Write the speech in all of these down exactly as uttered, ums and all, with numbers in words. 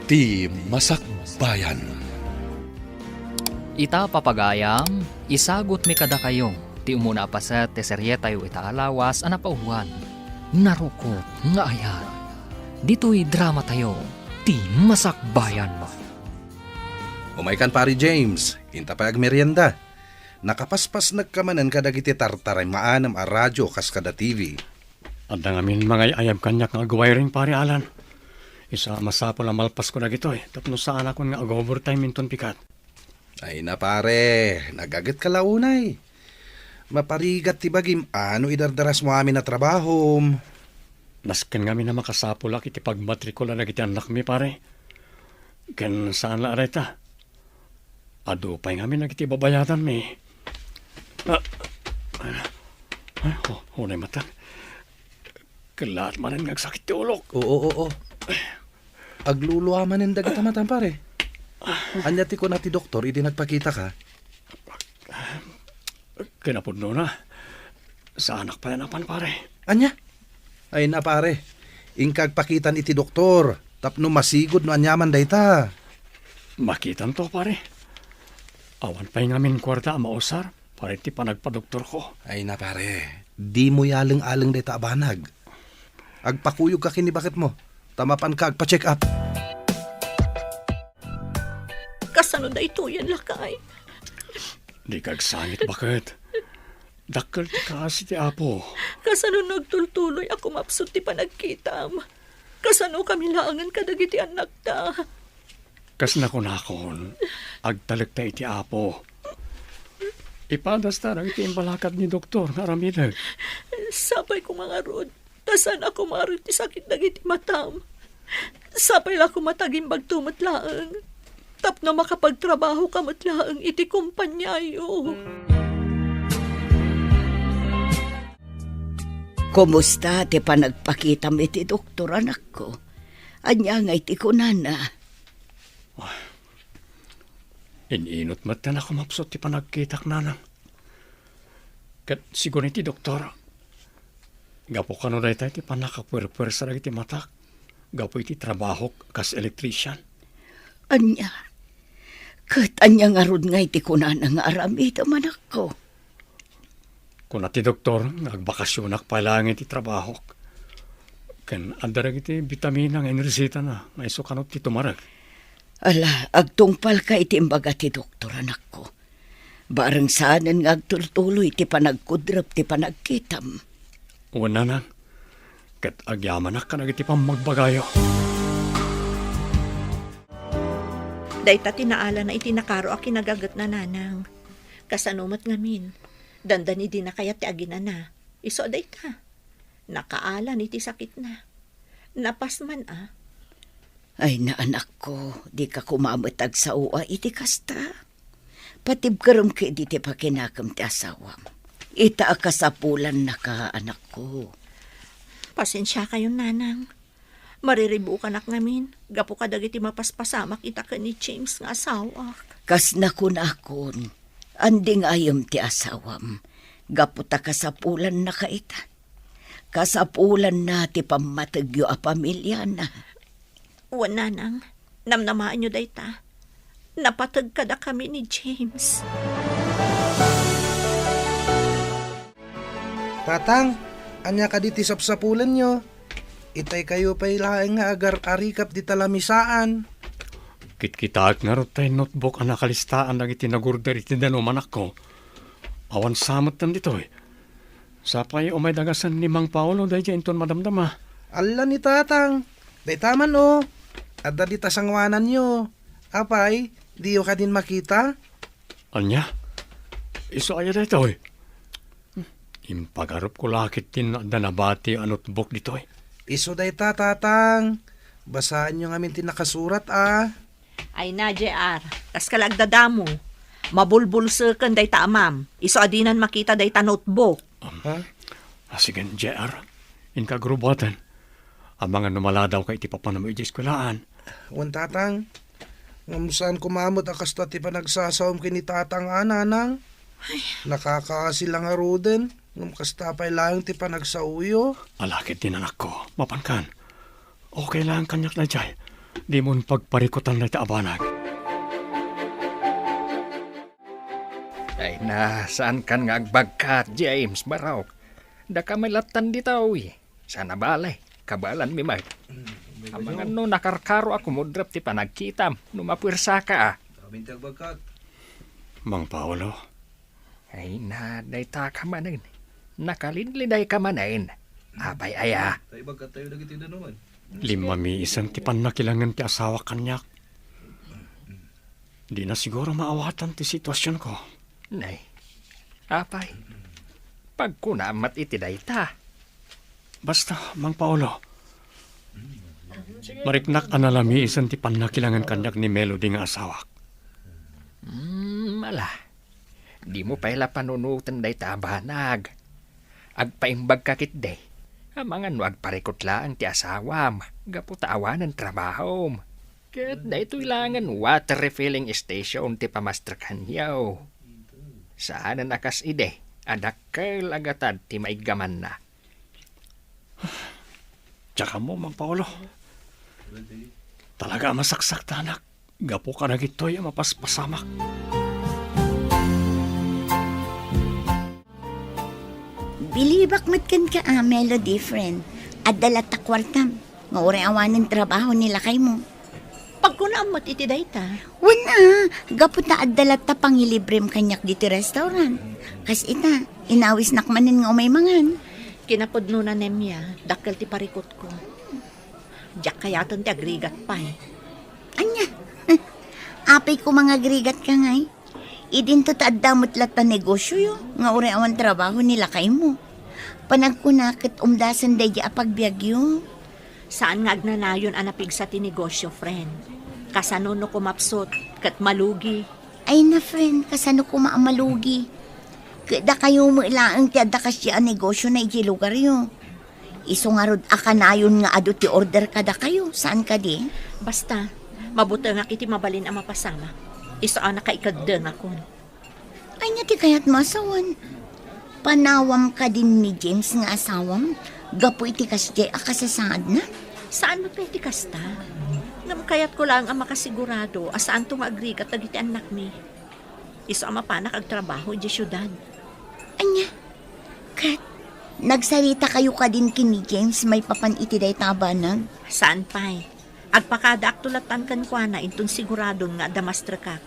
Ti Masakbayan. Ita, papagayam, isagutmi kadakayo ti umuna a paset ti serietayo ita a lawas a napauluan, Narukop nga Ayat. Ditoy dramatayo, Ti Masakbayan. Umaykan, Pari James, inta pay agmerienda. Nakapaspasnekka manen kadagiti tartaray maanem a radio kas kada T V. Adda ngamin mangay-ayab kaniak nga agwiring, Pari Alan. Isu a masapul a malpasko dagitoy tapno saanakon nga ag-overtime inton pikat. Ay na, pare, nagagetka la unay. Maparigat ti bagim a no idardarasmo amin a trabahom. Nasken ngamin a makasapulak iti pagmatrikula dagiti annakmi, pare. Ken saan la a dayta. Adu pay ngamin dagiti babayadanmi. Ah, ah, oh, unay matan. Kellaat manen nga agsakit ti ulok. Oo, oo. Aglulua manen dagita matan, pare. Ania ti kuna ti doktor idi nagpakitaka? Kinapudnona, saanak pay a napan, pare. Ania? Ay na, pare. Inka agpakitan iti doktor tapno masigud no aniaman dayta. Makitanto, pare. Awan pay ngamin kuarta a mausar para iti panagpadoktorko. Ay na, pare. Dimo yaleng-aleng dayta a banag. Agpakuyogka ken ni baketmo, ta mapanka agpa-check up. Kasano daytoyen, lakay? Dika agsangit, baket. Dakkel ti kaasi ti Apo. Kasano nagtultuloy a kumapsut ti panagkitam? Kasano kami laengen kadagiti annakta? Kas nakunakon, agtalekta iti Apo. Ipadasta dagiti imbalakad ni doktor nga aramidek. Sapay koma ngarud, ta saan a kumaro ti sakit dagiti matam. Sapay la koma ta agimbagto met laeng, tapno makapagtrabahoka met laeng iti kompaniayo. Kumusta ti panagpakitam iti doktor, anakko? Ania ngay ti kunana? Ah, in-inut met a kumapsut ti panagkitak, nanang. Ket sigun iti doktor, gapu kano dayta ti pannakapuerpuersa dagiti matak gapu iti trabahok kas electrician. Ania? Ket ania ngarud ngay ti kunana nga aramidem, anakko? Kuna ti doktor nga agbakasionak pay laeng iti trabahok. Ken adda dagiti bitamina nga inresitana nga isu kano ti tumarek. Ala, agtungpalka iti imbaga ti doktor, anakko. Bareng saanen nga agtultuloy ti panagkudrep ti panagkitam. Wen, nanang, ket agyamanak kadagiti pammagbagayo. Dayta ti naalana iti nakaro a kinagagetna, nanang. Kasano met ngamin, dandani dina kayat ti aginana. Isu a dayta. Nakaalan iti sakitna. Napas man a. Ay, na, anakko, dika koma met agsao iti kasta. Patibkerem ketdi ti pakinakem ti asawam. Ita a kasapulannaka, anakko. Pasensiakayon, nanang. Mariribukanak ngamin gapu kadagiti mapaspasamak ita ken ni James nga asawak. Kas nakunakon, andi nga ayem ti asawam, gapu ta kasapulannaka ita. Kasapulanna ti pammategyo a pamiliana. Wen, nanang, namnamaenyo dayta. Napateg kadakami ni James. Tatang, ania kadi ti sapsapulenyo? Itaykayo pay laeng nga agar-arikap dita lamisaan. Kitkitaek ngarud tay notebook a nakalistaan dagiti nagorder iti danum, anakko. Awan sa metten ditoy. Sapay umay dagasen ni Mang Paolo daydiay inton madamdama. Alla ni Tatang. Dayta man, o. Adda dita sangoananyo. Apay, diyo kadin makita? Ania? Isu aya daytoy? Impagarupko la ket ti adda nabati a notebook ditoy. Isu dayta, Tatang. Basaenyo ngamin ti nakasurat, a. Ay na, J R. Kaska la agdadamo. Mabulbulseken dayta amam. Isu a dinan makita dayta notebook. Um, Ha? Ah, sige, J R. Inka agrubuaten. Amangan no maladawka iti papanam iti eskuelaan. Wen, Tatang. Ngem saan koma met a kasta ti panagsasaom ken ni Tatang a, Nanang. Ay. Nakakaasi la ngaruden, ngem kasta pay laeng ti panagsaoyo. Ala ket ti nanakko, mapankan. Okay lang kaniak daydiay. Dimon pagparikutan dayta a banag. Ay na, saankan nga agbagkat, James, barok. Daka met lattan ditoy. Saan a bale, kabaelanmi met. Amangan no nakarkaro a kumudrap ti panagkitam no mapuersaka a. Aminti agbagkat. Mang Paolo. Ay na, dayta ka manen. Nakalidlidayka manen. Apay aya? Ta ibagkattayo dagiti danuman. Limmamiisen ti pannakilangen ti asawak kaniak. Dina siguro maawatan ti situasionko. Nay, apay, pagkunam met iti dayta. Basta, Mang Paolo, mariknak a nalamiisen ti pannakilangen kaniak ni Melody nga asawak. Hmm, ala. Dimo pay la panunoten dayta a banag. Agpaimbagka ketdi. Amangan no agparikut laeng ti asawam gapu ta awanen trabahom. Ket daytoy laengen water refilling station ti pamastrekanyo. Saanen a kas idi a dakkel a gatad ti maiggamanna. Diak ammo, Mang Paolo. Talaga a masaksaktanak gapu kadagitoy a mapaspasamak. Bilibak met kenka a, Melody, friend. Adda latta kuartam, nga uray awanen trabaho ni lakaymo. Pagkunam met iti dayta. Wen a, gapu ta adda latta pangilibrem kaniak ditoy restaurant. Kas ita, inawisnak manen nga umay mangan. Kinapudnona, Nemia, dakkel ti parikutko. Diak kayaten ti agrigat pay. Ania? Apay koma nga agrigatka ngay? Idinto ta adda met latta negosioyo nga uray awan trabaho ni lakaymo. Panagkuna ket umdasen daydi a pagbiagyo. Saan nga agnanayon a napigsa ti negosio, friend. Kasano no kumapsut ket malugi? Ay na, friend, kasano koma a malugi? Ket dakayo met laeng ti adda kasdiay a negosiona idiay lugaryo. Isu ngarud a kanayon nga adu ti order kadakayo, saan kadi? Basta, mabutengak iti mabalin a mapasamak. Isu a nakaikeddengakon. Ania ti kayatmo a sawen? Panawam kadin ni James nga asawam gapu iti kasdiay a kasasaadna? Saan met pay ti kasta? Ngem kayatko laeng a makasigurado a saanto nga agrigat dagiti annakmi. Isu a mapanak agtrabaho idiay siudad. Ania? Ket, nagsaritakayo kadin ken ni James maipapan iti dayta a banag? Saan pay. Agpakadaakto lattan kenkuana inton siguradon nga adda mastrekak.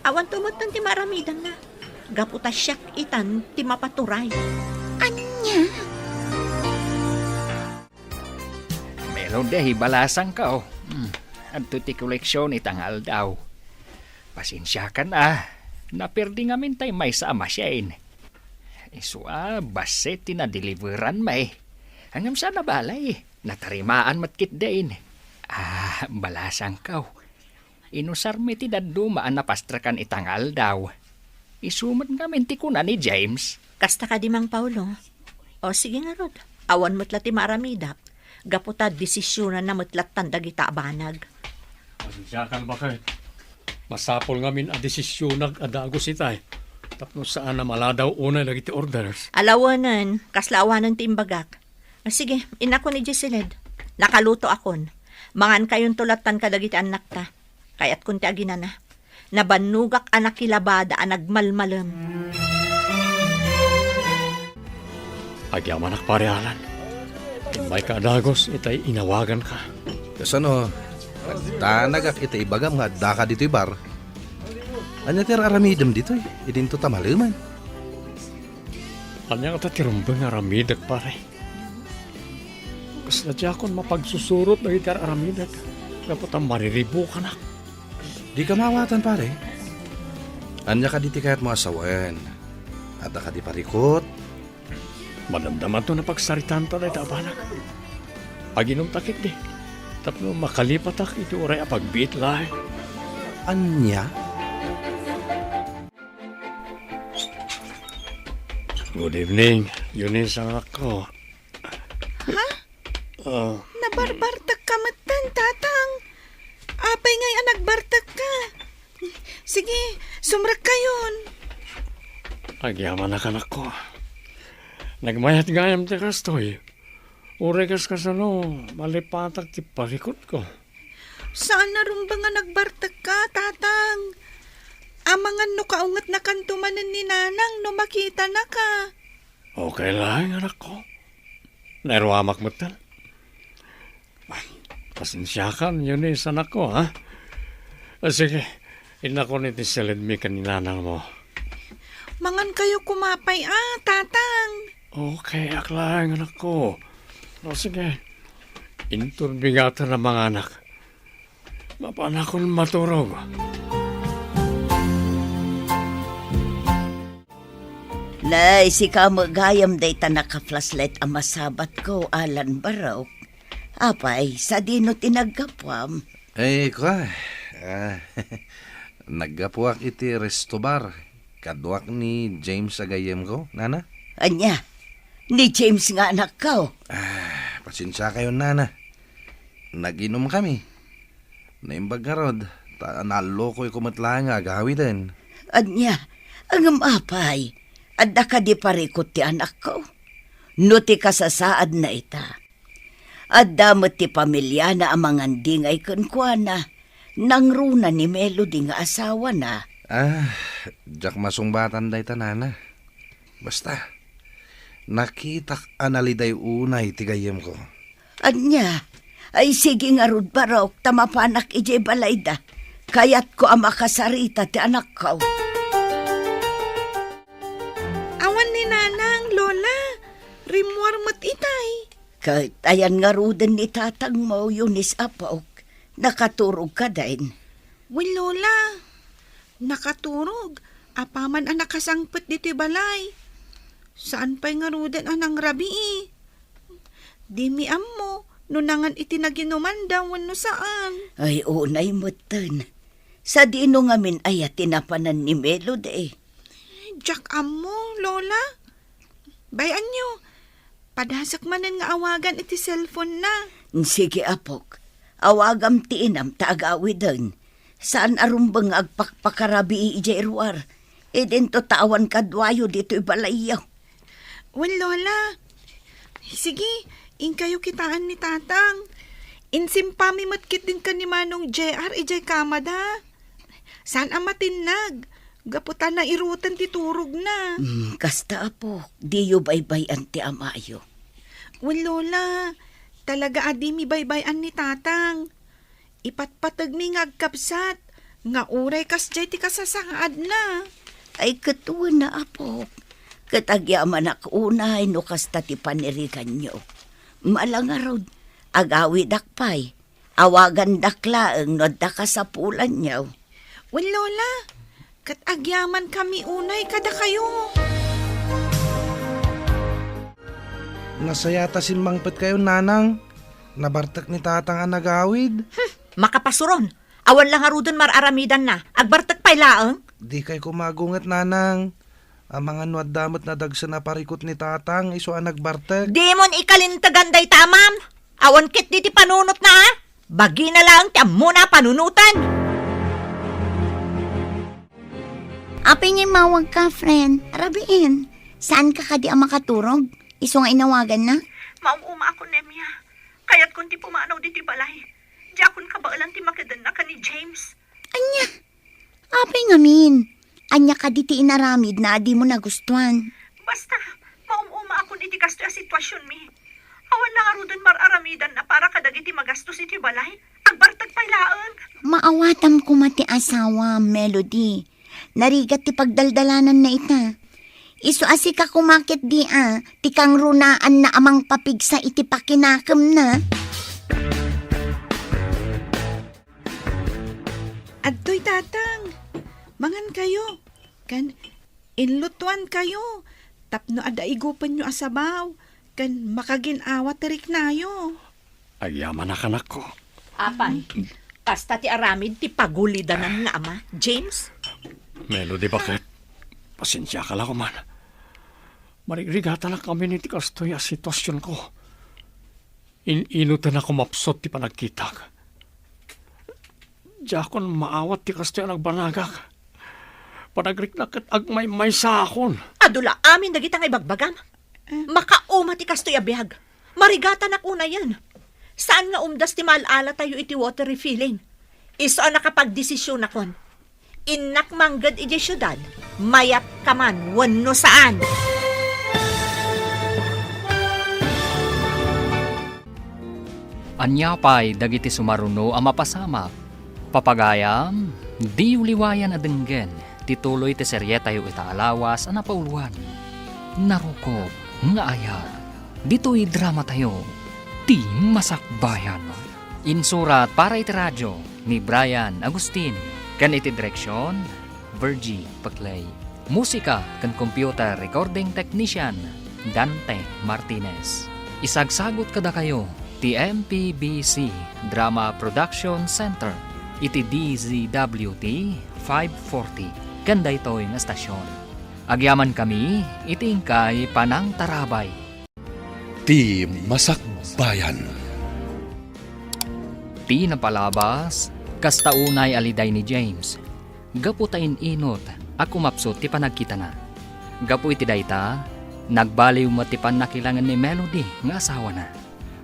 Awanto metten ti maaramidanna. Gapu ta siak itan ti mapaturay. Ania? Melody, balasangko. Hmm, adto ti koleksion ita nga aldaw. Pasensiakan a, naperdi ngamin tay maysa a masiain. Isu a, bassit ti nadeliveran mi. Ngem saan a bale, natarimaan met ketdin. Ah, balasangko. Inusarmi ti dadduma a napastrekan ita nga aldaw. Isu met ngamin ti kuna ni James. Kasta kadi, Mang Paolo? O, sige ngarud. Awan met la ti maaramidak. Gapu ta desisionanna met lattan dagita a banag. Pasensiakan, baket. Masapul ngamin a desisionak a dagus itay. Tapno saan a maladaw unay dagiti orders. Ala wen, kasla awanen ti imbagak. Ah, sige, innakon idiay siled. Nakalutoakon. Mangankayonto lattan kadagiti annakta. Kayatkon ti aginana. Nabannogak a nakilabada a nagmalmalem. Agyamanak, Pare Alan. Immayka a dagus itay inawaganka. Kasano? Agdanagak iti ibagam nga addaka ditoy bar. Ania ti ar-aramidem ditoy? Idinto ta malemen. Ania ngata ti rumbeng nga aramidek, pare? Kasla diakon mapagsusurot dagiti ar-aramidek, gapu ta mariribukanak. Dika maawatan, pare. Ania kadi ti kayatmo a sawen? Adda kadi parikut? Madamdamato napagsaritaanta dayta a banag. Aginumta ketdi, tapno makalipatak iti uray a pagbiit laeng. Ania? Good evening, Eunice, anakko. Ha? Ah. Nabarbartek ka metten, Tatang. Apay ngay a nagbartek ka? Sige, sumrekkayon. Agyamanak, anakko. Nagmayat gayam ti kastoy. Uray kas kasano, malipatak ti parikutko. Saan a rumbeng a nagbartekka, Tatang. Amangan no kaungetnakanto manen ni Nanang no makitanaka. Okay laeng, anakko. Nairuamak metten. Pasensiakan, Eunice, anakko, ha? Ah, sige, innakon iti silidmi ken ni Nanangmo. Mangankayo koma pay a, Tatang. Okay, ak laeng, anakko. O, sige. Inton bigaten a manganak, mapanakon maturog. Nay, sika met gayam dayta naka-flashlight a masabatko, Alan Barok. Apay, sadino ti naggapuam? Ay, kua, ah, naggapuak iti resto bar. Kaduak ni James a gayyemko, nana? Ania? Ni James nga anakko? Ah, pasensiakayon, nana. Nag-inumkami. Naimbag ngarud, ta naallokoyko met laeng nga agawiden. Ania? Ngem apay, adda kadi parikut ti anakko? No ti kasasaadna ita, adda met ti pamiliana a mangandingay kenkuana, nangruna ni Melody nga asawana. Ah, diak masungbatan dayta, nana. Basta, nakitak a naliday unay ti gayyemko. Ania? Ay, sige ngarud, Barok, ta mapanak idiay balayda. Kayatko a makasarita ti anakko. Awan ni Nanang, Lola. Rimmuar met itay. Ket ayan ngaruden ni tatangmo, Eunice, apok? Nakaturog kadin? Wen, Lola. Nakaturog. Apaman a nakasangpet ditoy balay. Saan pay ngaruden a nangrabii. Dimi ammo no nangan iti naginumanda wenno saan. Ay, unay metten. Sadino ngamin aya ti napanan ni Melody? Diak ammo, Lola. Bay-anyo, padasek manen nga awagan iti cellphone-na. Sige, apok. Awagam ti inam ta agawiden. Saan a rumbeng nga agpakpakarabii idiay ruar. Idinto ta awan kaduayo ditoy balayyo. Wen, Lola. Sige, inkayo kitaan ni Tatang. Insimpami met ketdin ken ni Manong J R idiay kamada. Saan a matinnag, gapu ta nairutan ti turogna. Hmm, kasta, apok, diyo baybay-an ti amayo. Wen, Lola, talaga a dimi baybay-an ni Tatang. Ipatpategmi nga agkabsat, nga uray kasdiay ti kasasaadna. Ay, ket wen a, apok. Ket agyamanak unay no kasta ti paniriganyo. Ala ngarud, agawidak pay. Awagandak laeng no adda kasapulanyo. Wen, Lola, ket agyamankami unay kadakayo. Nasayat a simmangpetkayo, Nanang. Nabartek ni Tatang a nagawid. Hmm, makapasuron. Awan la ngaruden mar-aramidanna. Agbartek pay laeng. Dikay koma agunget, Nanang. Amangan no adda met nadagsen a parikut ni Tatang, isu a nagbartek. Dimon ikalintegan dayta, Amam. Awan ketdi ti panunotna, a? Bagina laeng ti ammona a panunoten. Apay nga immawagka, friend? Rabiin, saanka kadi a makaturog? Isu nga inawaganna? Maum-umaakon, Nemia. Kayatkon ti pumanaw ditoy balay. Diakon kabaelan ti makedenna ken ni James. Ania? Apay ngamin? Ania kadi ti inaramidna a dimo nagustuan? Basta, maum-umaakon iti kastoy a situasionmi. Awan la ngaruden mar-aramidanna para kadagiti magastos iti balay. Agbartek pay laeng. Maawatam koma ti asawam, Melody. Narigat ti pagdaldalananna ita. Isu a sika koma ketdi a, ti kangrunaanna a mangpapigsa iti pakinakemna. Adtoy, Tatang. Mangankayo. Ken inlutoankayo tapno adda igupenyo a sabaw ken makagin-awa ti riknayo. Agyamanak, anakko. Apay, kasta ti aramid ti pagulidanan nga ama, James? Melody, baket? Pasensiaka la koman. Marigrigatanak amin iti kastoy a situasionko. In-inutan a kumapsut ti panagkitak. Diakon maawat ti kastoy a nagbanagak. Panagriknak ket agmaymaysaakon. Adu la amin dagita nga ibagbagam. Makauma ti kastoy a biag. Marigatanak unayen. Saan nga umdas ti maal-alatayo iti water refilling? Isu a nakapagdesisyonakon. Innak mangged idiay siudad, mayat ka man wenno saan. Ania pay dagiti sumaruno a mapasamak? Papagayam, diyo liwayan a denggen ti tuloy ti serietayo ita a lawas a napauluan, Narukop nga Ayat. Ditoy dramatayo, Ti Masakbayan. Insurat para iti radio ni Brian Agustin, ken iti direksion, Virgie Paclay. Musika ken computer recording technician, Dante Martinez. Isagsagut kadakayo ti M P B C Drama Production Center iti D Z W T five forty ken daytoy nga estasion. Agyamankami iti inkay panangtarabay. Ti Masakbayan. Ti napalabas, kasta unay a liday ni James, gapu ta in-inot a kumapsut ti panagkitana. Gapu iti dayta, nagbaliw met ti pannakilangen ni Melody nga asawana.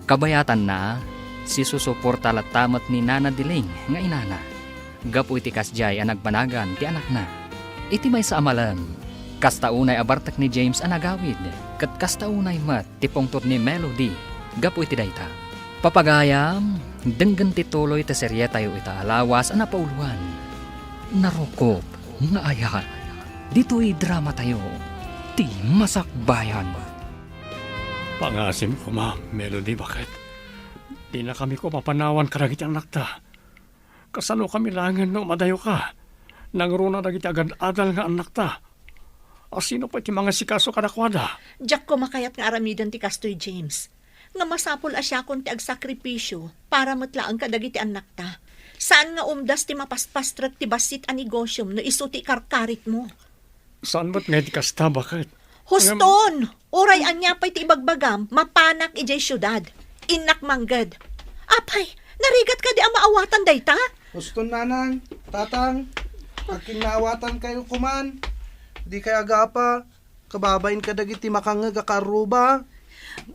Kabayatanna, sisusuporta latta met ni Nana Diling nga inana. Gapu iti kasdiay a nagbanagan ti anakna. Iti maysa a malem, kasta unay a bartek ni James a nagawid, ket kasta unay met ti pungtot ni Melody gapu iti dayta. Papagayam, denggen ti tuloy ti serietayo ita a lawas a napauluan, Narukop nga Ayat. Ditoy dramatayo, Ti Masakbayan. Pangasim koma, Melody, baket? Dinakami ko mapanawan kadagiti anakta. Kasanokami laengen no madayoka? Nangruna dagiti agad-adal nga annakta. A sino pay ti mangasikaso kadakuada? Diak koma kayat nga aramiden ti kastoy, James. Nga masapul a siakon ti agsakripisio para met laeng kadagiti annakta. Saan nga umdas ti mapaspastrek ti bassit a negosiom no isu ti ikarkaritmo. Saan met nga iti kasta, baket? Huston! Uray ania pay ti ibagbagam, mapanak idiay siudad. Innak mangged. Apay, narigat kadi a maawatan dayta? Huston, nanang, tatang, akin naawatan kayo kuman. Di kay agapa, kababain kadagiti makangngeg a kaarruba.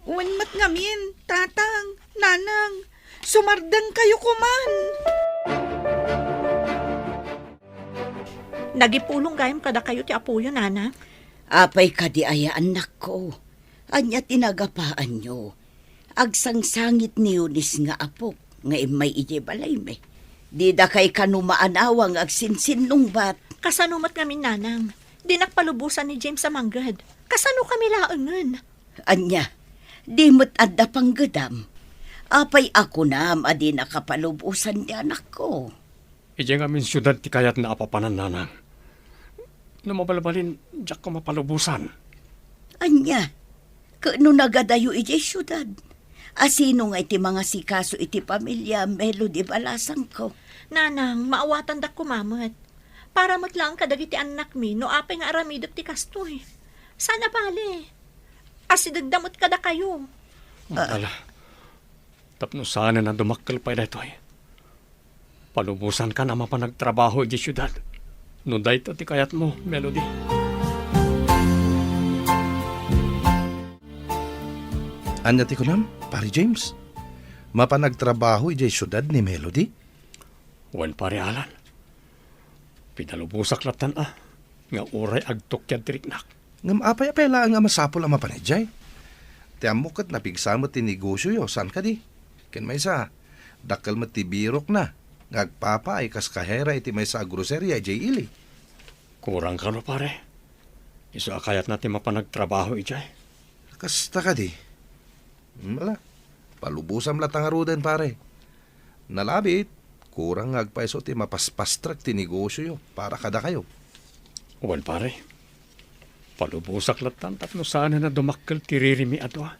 Wen met ngamin, tatang, nanang, sumardeng kayo kuman. Nagipulong gayam kadakayo ti apoyo, nana. Apay kadi aya, annakko? Ania ti nagapaanyo? Agsangsangit ni Eunice nga apok nga immay idiay balaymi. Dida kay kano maanawa nga agsinsinnungbat. Kasano met ngamin, nanang? Dinak palubosan ni James a mangged. Kasano kami laengen? Ania, di met adda panggedam? Apay a kunam a dinaka palubosan ni anakko? Idiay ngamin siudad ti kayatna a papanan, nanang. No mabalbalin, diakko mapalubosan. Ania? Ket no nagadayo idiay siudad, a sino nga iti mangasikaso iti pamilia Melody Balasangko? Nanang, maawatandak koma met. Para met laeng kadagiti annakmi no apay nga aramidek ti kastoy. Saan a bale. Asidegda met kadakayo. Ah. Ala, tapno saanen a dumakkel pay daytoy. Palubosankan a mapan agtrabaho idiay siudad. No dayta ti kayatmo, Melody. Ania ti kunam, Pare James? Mapan agtrabaho idiay siudad ni Melody? Wen, Pare Alan. Pinalubosak lattan a, nga uray agtukiad ti riknak. Ngem apay a pay laeng a masapul a mapan idiay? Ti ammok ket napigsa met ti negosioyo, saan kadi? Ken maysa, dakkel met ti birokna nga agpapaay kas kahera iti maysa a groceria idiay ili. Kurang kano, pare? Isu a kayatna ti mapan agtrabaho idiay. Kasta kadi? Hmm, ala, palubosam latta ngaruden, pare. Nalabit, kurang nga agpayso ti mapaspastrek ti negosioyo para kadakayo. Wen, pare. Palubosak lattan tapno saanen a dumakkel ti ririmi a dua.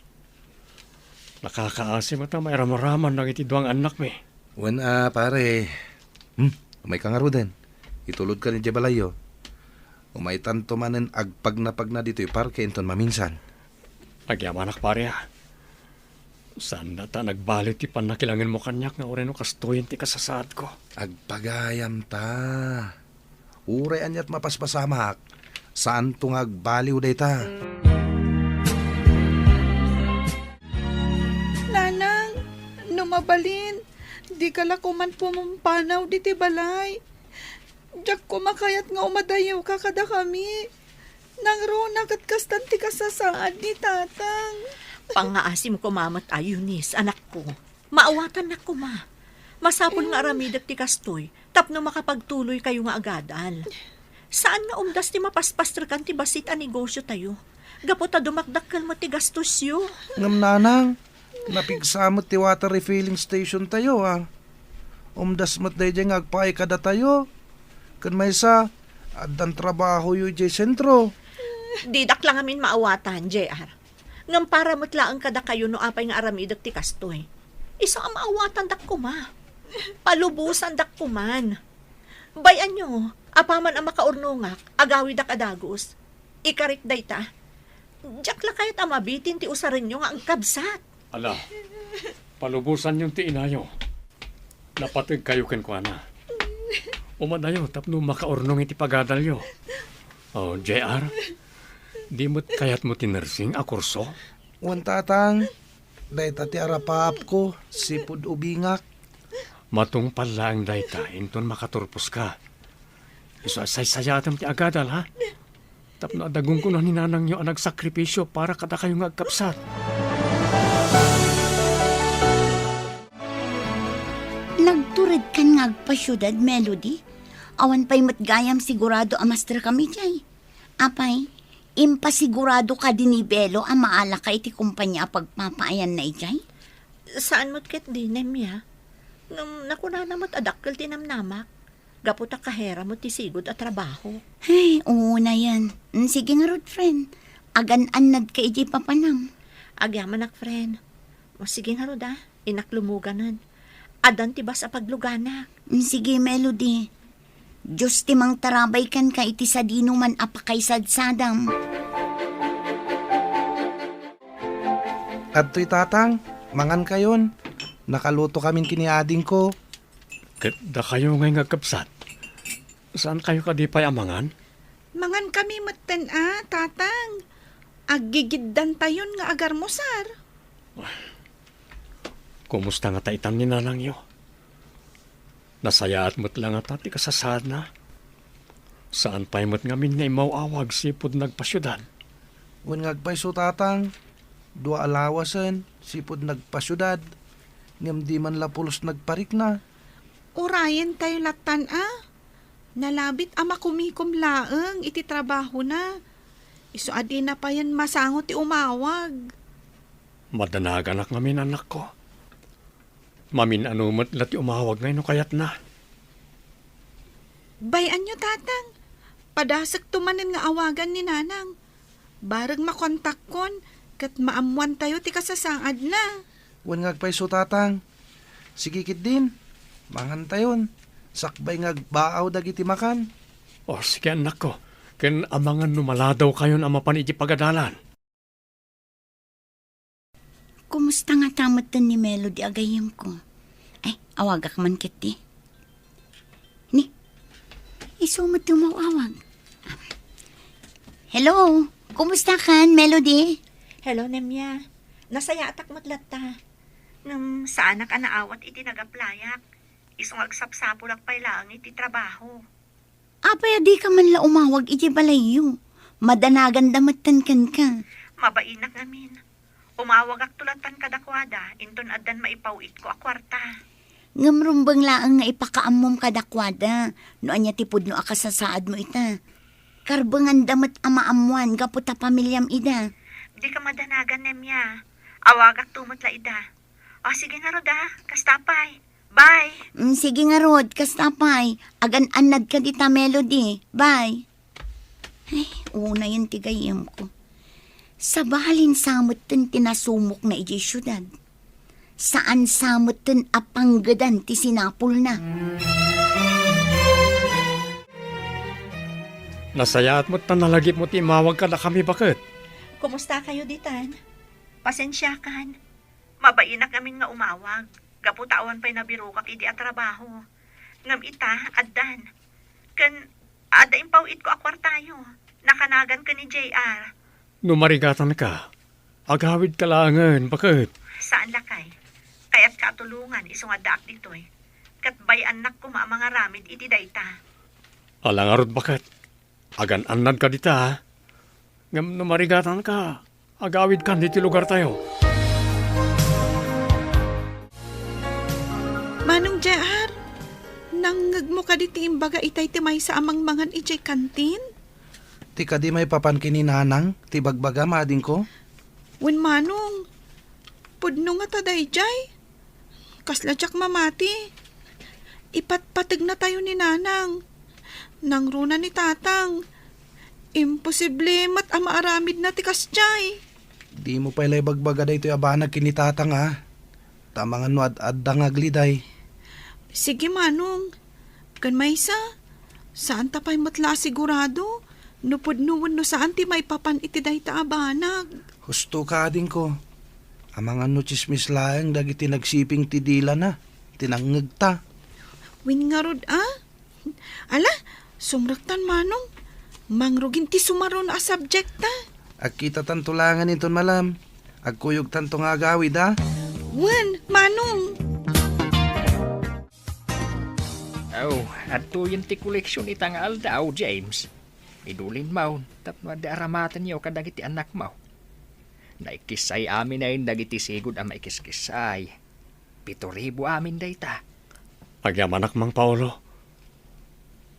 Nakakaasi met a mairamraman dagiti dua nga annakmi. Wen a, pare. Hmm, umayka ngaruden. Itulodka idiay balayyo. Umaytanto manen agpagnapagna ditoy parke inton maminsan. Agyamanak, pare, a. Saan dayta a nagbaliw ti pannakilangenmo kaniak nga uray no kastoyen ti kasasaadko. Agpagayam ta. Uray aniat mapaspasamak, saanto nga agbaliw dayta. Nanang, no Mabalin, dika la koman pumampanaw diti balay. Diak koma kayat nga umadayoka kadakami. Nangruna ket kastan ti kasasaad ni Tatang. Pangngaasim koma met a, Eunice, anakko. Maawatannak koma. Masapul nga aramidek ti kastoy tapno makapagtuloykayo nga agadal. Saan nga umdas ti mapaspastrekan ti bassit a negosiotayo gapu ta dumakdakkel met ti gastosyo. Ngem nanang, napigsa met ti water refilling stationtayo, a. Umdas met daydiay nga agpaay kadatayo. Ken maysa, addan trabahoyo idiay sentro. Didak la ngamin maawatan, J R. Ngem para met laeng kadakayo no apay nga aramidek ti kastoy. Isu a maawatandak koma. Palubosandak koman. Bay-anyo, apaman a makaurnongak, agawidak a dagus. Ikarik dayta. Diak la kayat a mabitin ti usarenyo nga agkabsat. Ala, palubosanyon ti inayo. Napategkayo kenkuana. Umadayo tapno makaurnong iti pagadalyo. O, J R, di met kayatmo ti nursing a kurso? Wen, Tatang, dayta ti arapaapko, sipud ubingak. Matungpal laeng dayta inton makaturposka. Isu a saysayaatem ti agadal, ha? Tapno adda gunggonan ni nanangyo a nagsakripisio para kadakayo nga agkabsat. Nagturedkan nga agpasiudad, Melody? Awan pay met gayam sigurado a masterkami diay. Apay, impasigurado kadi ni Belo a maalaka iti kompania a pagpapaayanna idiay? Saan met ketdi, Nemia. Ngem nakunana met a dakkel ti namnamak. Gapu ta kahera met ti sigud a trabaho. Ay, unayen. Mm, sige ngarud, friend. Agan-annadka idiay papanam. Agyamanak, friend. O, sige ngarud, a. Innak lumuganen. Addan ti bas a pagluganak. Mm, sige, Melody. Dios ti mangtarabay kenka iti sadinoman a pakaisadsadam. Adtoy, Tatang, mangankayon. Nakalutokamin ken ni adingko. Ket dakayo ngay nga agkabsat, saankayo kadi pay a mangan? Mangankami metten a, Tatang. Aggigiddantayon nga agarmusar. Kumusta ngata itan ni nanangyo? Nasayaat met la ngata ti kasasaadna? Saan pay met ngamin nga immaw-awag sipud nagpasiudad? Wen nga agpayso, Tatang, dua a lawasen sipud nagpasiudad, ngem di man la pulos nagparikna. Urayentayo lattan a. Nalabit a makumikom laeng iti trabahona. Isu a dina payen masango ti umawag. Madanaganak ngamin, anakko. Mamin-ano met la ti umawag ngay no kayatna. Bay-anyo, Tatang. Padasekto manen nga awagan ni Nanang. Bareg makontakkon ket maammoantayo ti kasasaadna. Wen nga agpayso, Tatang. Sige ketdin, mangantayon. Sakbay nga agbaaw dagiti makan. O, sige, annakko. Ken amangan no maladawkayon a mapan iti pagadalan. Kumusta ngata metten ni Melody a gayyemko? Ay, awagak man ketdi. Ni, isu met ti umaw-awag. Hello, kumusta kan, Melody? Hello, Nemia. Nasayaatak met latta. Ngem saanak a naawat iti nagaplayak. Isu nga agsapsapulak pay laeng iti trabaho. Apay a dika man la umawag iti balayyo? Madanaganda metten kenka. Mabainak ngamin. Umawagakto lattan kadakuada inton addan maipaw-itko a kuarta. Ngem rumbeng laeng nga ipakaammom kadakuada no ania ti pudno a kasasaadmo ita. Karbenganda met a maammoan gapu ta pamiliam ida. Dika madanagan, Nemia. Awagakto met la ida. O, sige ngarud a. Kasta pay. Bye. Mm, sige ngarud, kasta pay. Agan-annadka dita, Melody. Bye. Ay, unayen ti gayyemko. Sabalin sa metten ti nasumokna idiay siudad. Saan sa metten a panggedan ti sinapulna. Nasayaat met ta nalagipmo ti imawag kadakami, baket. Kumustakayo ditan? Pasensiakan. Mabainak ngamin nga umawag, gapu ta awan pay nabirokak idi a trabaho. Ngem ita, addan. Ken adda impaw-itko a kuartayo. Nakanagan ken ni J R. No marigatanka, agawidka laengen, baket. Saan, lakay. Kayat ta a tulongan isu nga addaak ditoy. Ket bay-annak koma a mangaramid iti dayta. Ala ngarud, baket. Agan-annadka dita, ha? Ngem no marigatanka, agawidkan ditoy lugartayo. Manong J R, nangngegmo kadi ti imbaga itay ti maysa a mangmangan idiay kantin? Ti kadi maipapan ken ni Nanang ti bagbagam, adingko? Wen, Manong, pudno ngata daydiay. Kasla diak mamati. Ipatpategnatayo ni Nanang. Nangruna ni Tatang. Imposible met a maaramidna ti kasdiay. Dimo pay la ibagbaga daytoy a banag ken ni Tatang, a. Ta amangan no ad-adda nga agliday. Sige, Manong. Ken maysa, saanta pay met la a sigurado no pudno wenno saan ti maipapan iti dayta a banag. Husto ka, adingko. Amangan no tsismis laeng dagiti nagsiping ti dilana, ti nangngegta. Wen ngarud, a? Ala, sumrektan, Manong. Mangrugin ti sumaruno a subject ta. Agkitatanto laengen inton malam. Agkuyogtanto nga agawid, a? Wen, Manong. Aw, adtoyen ti koleksion ita nga aldaw, James. Idulin maw, tapno adda aramatenyo kadagiti annakmo. Naikissay aminen dagiti sigud a maikiskissay. Pito ribu amin dayta. Agyamanak, Mang Paolo.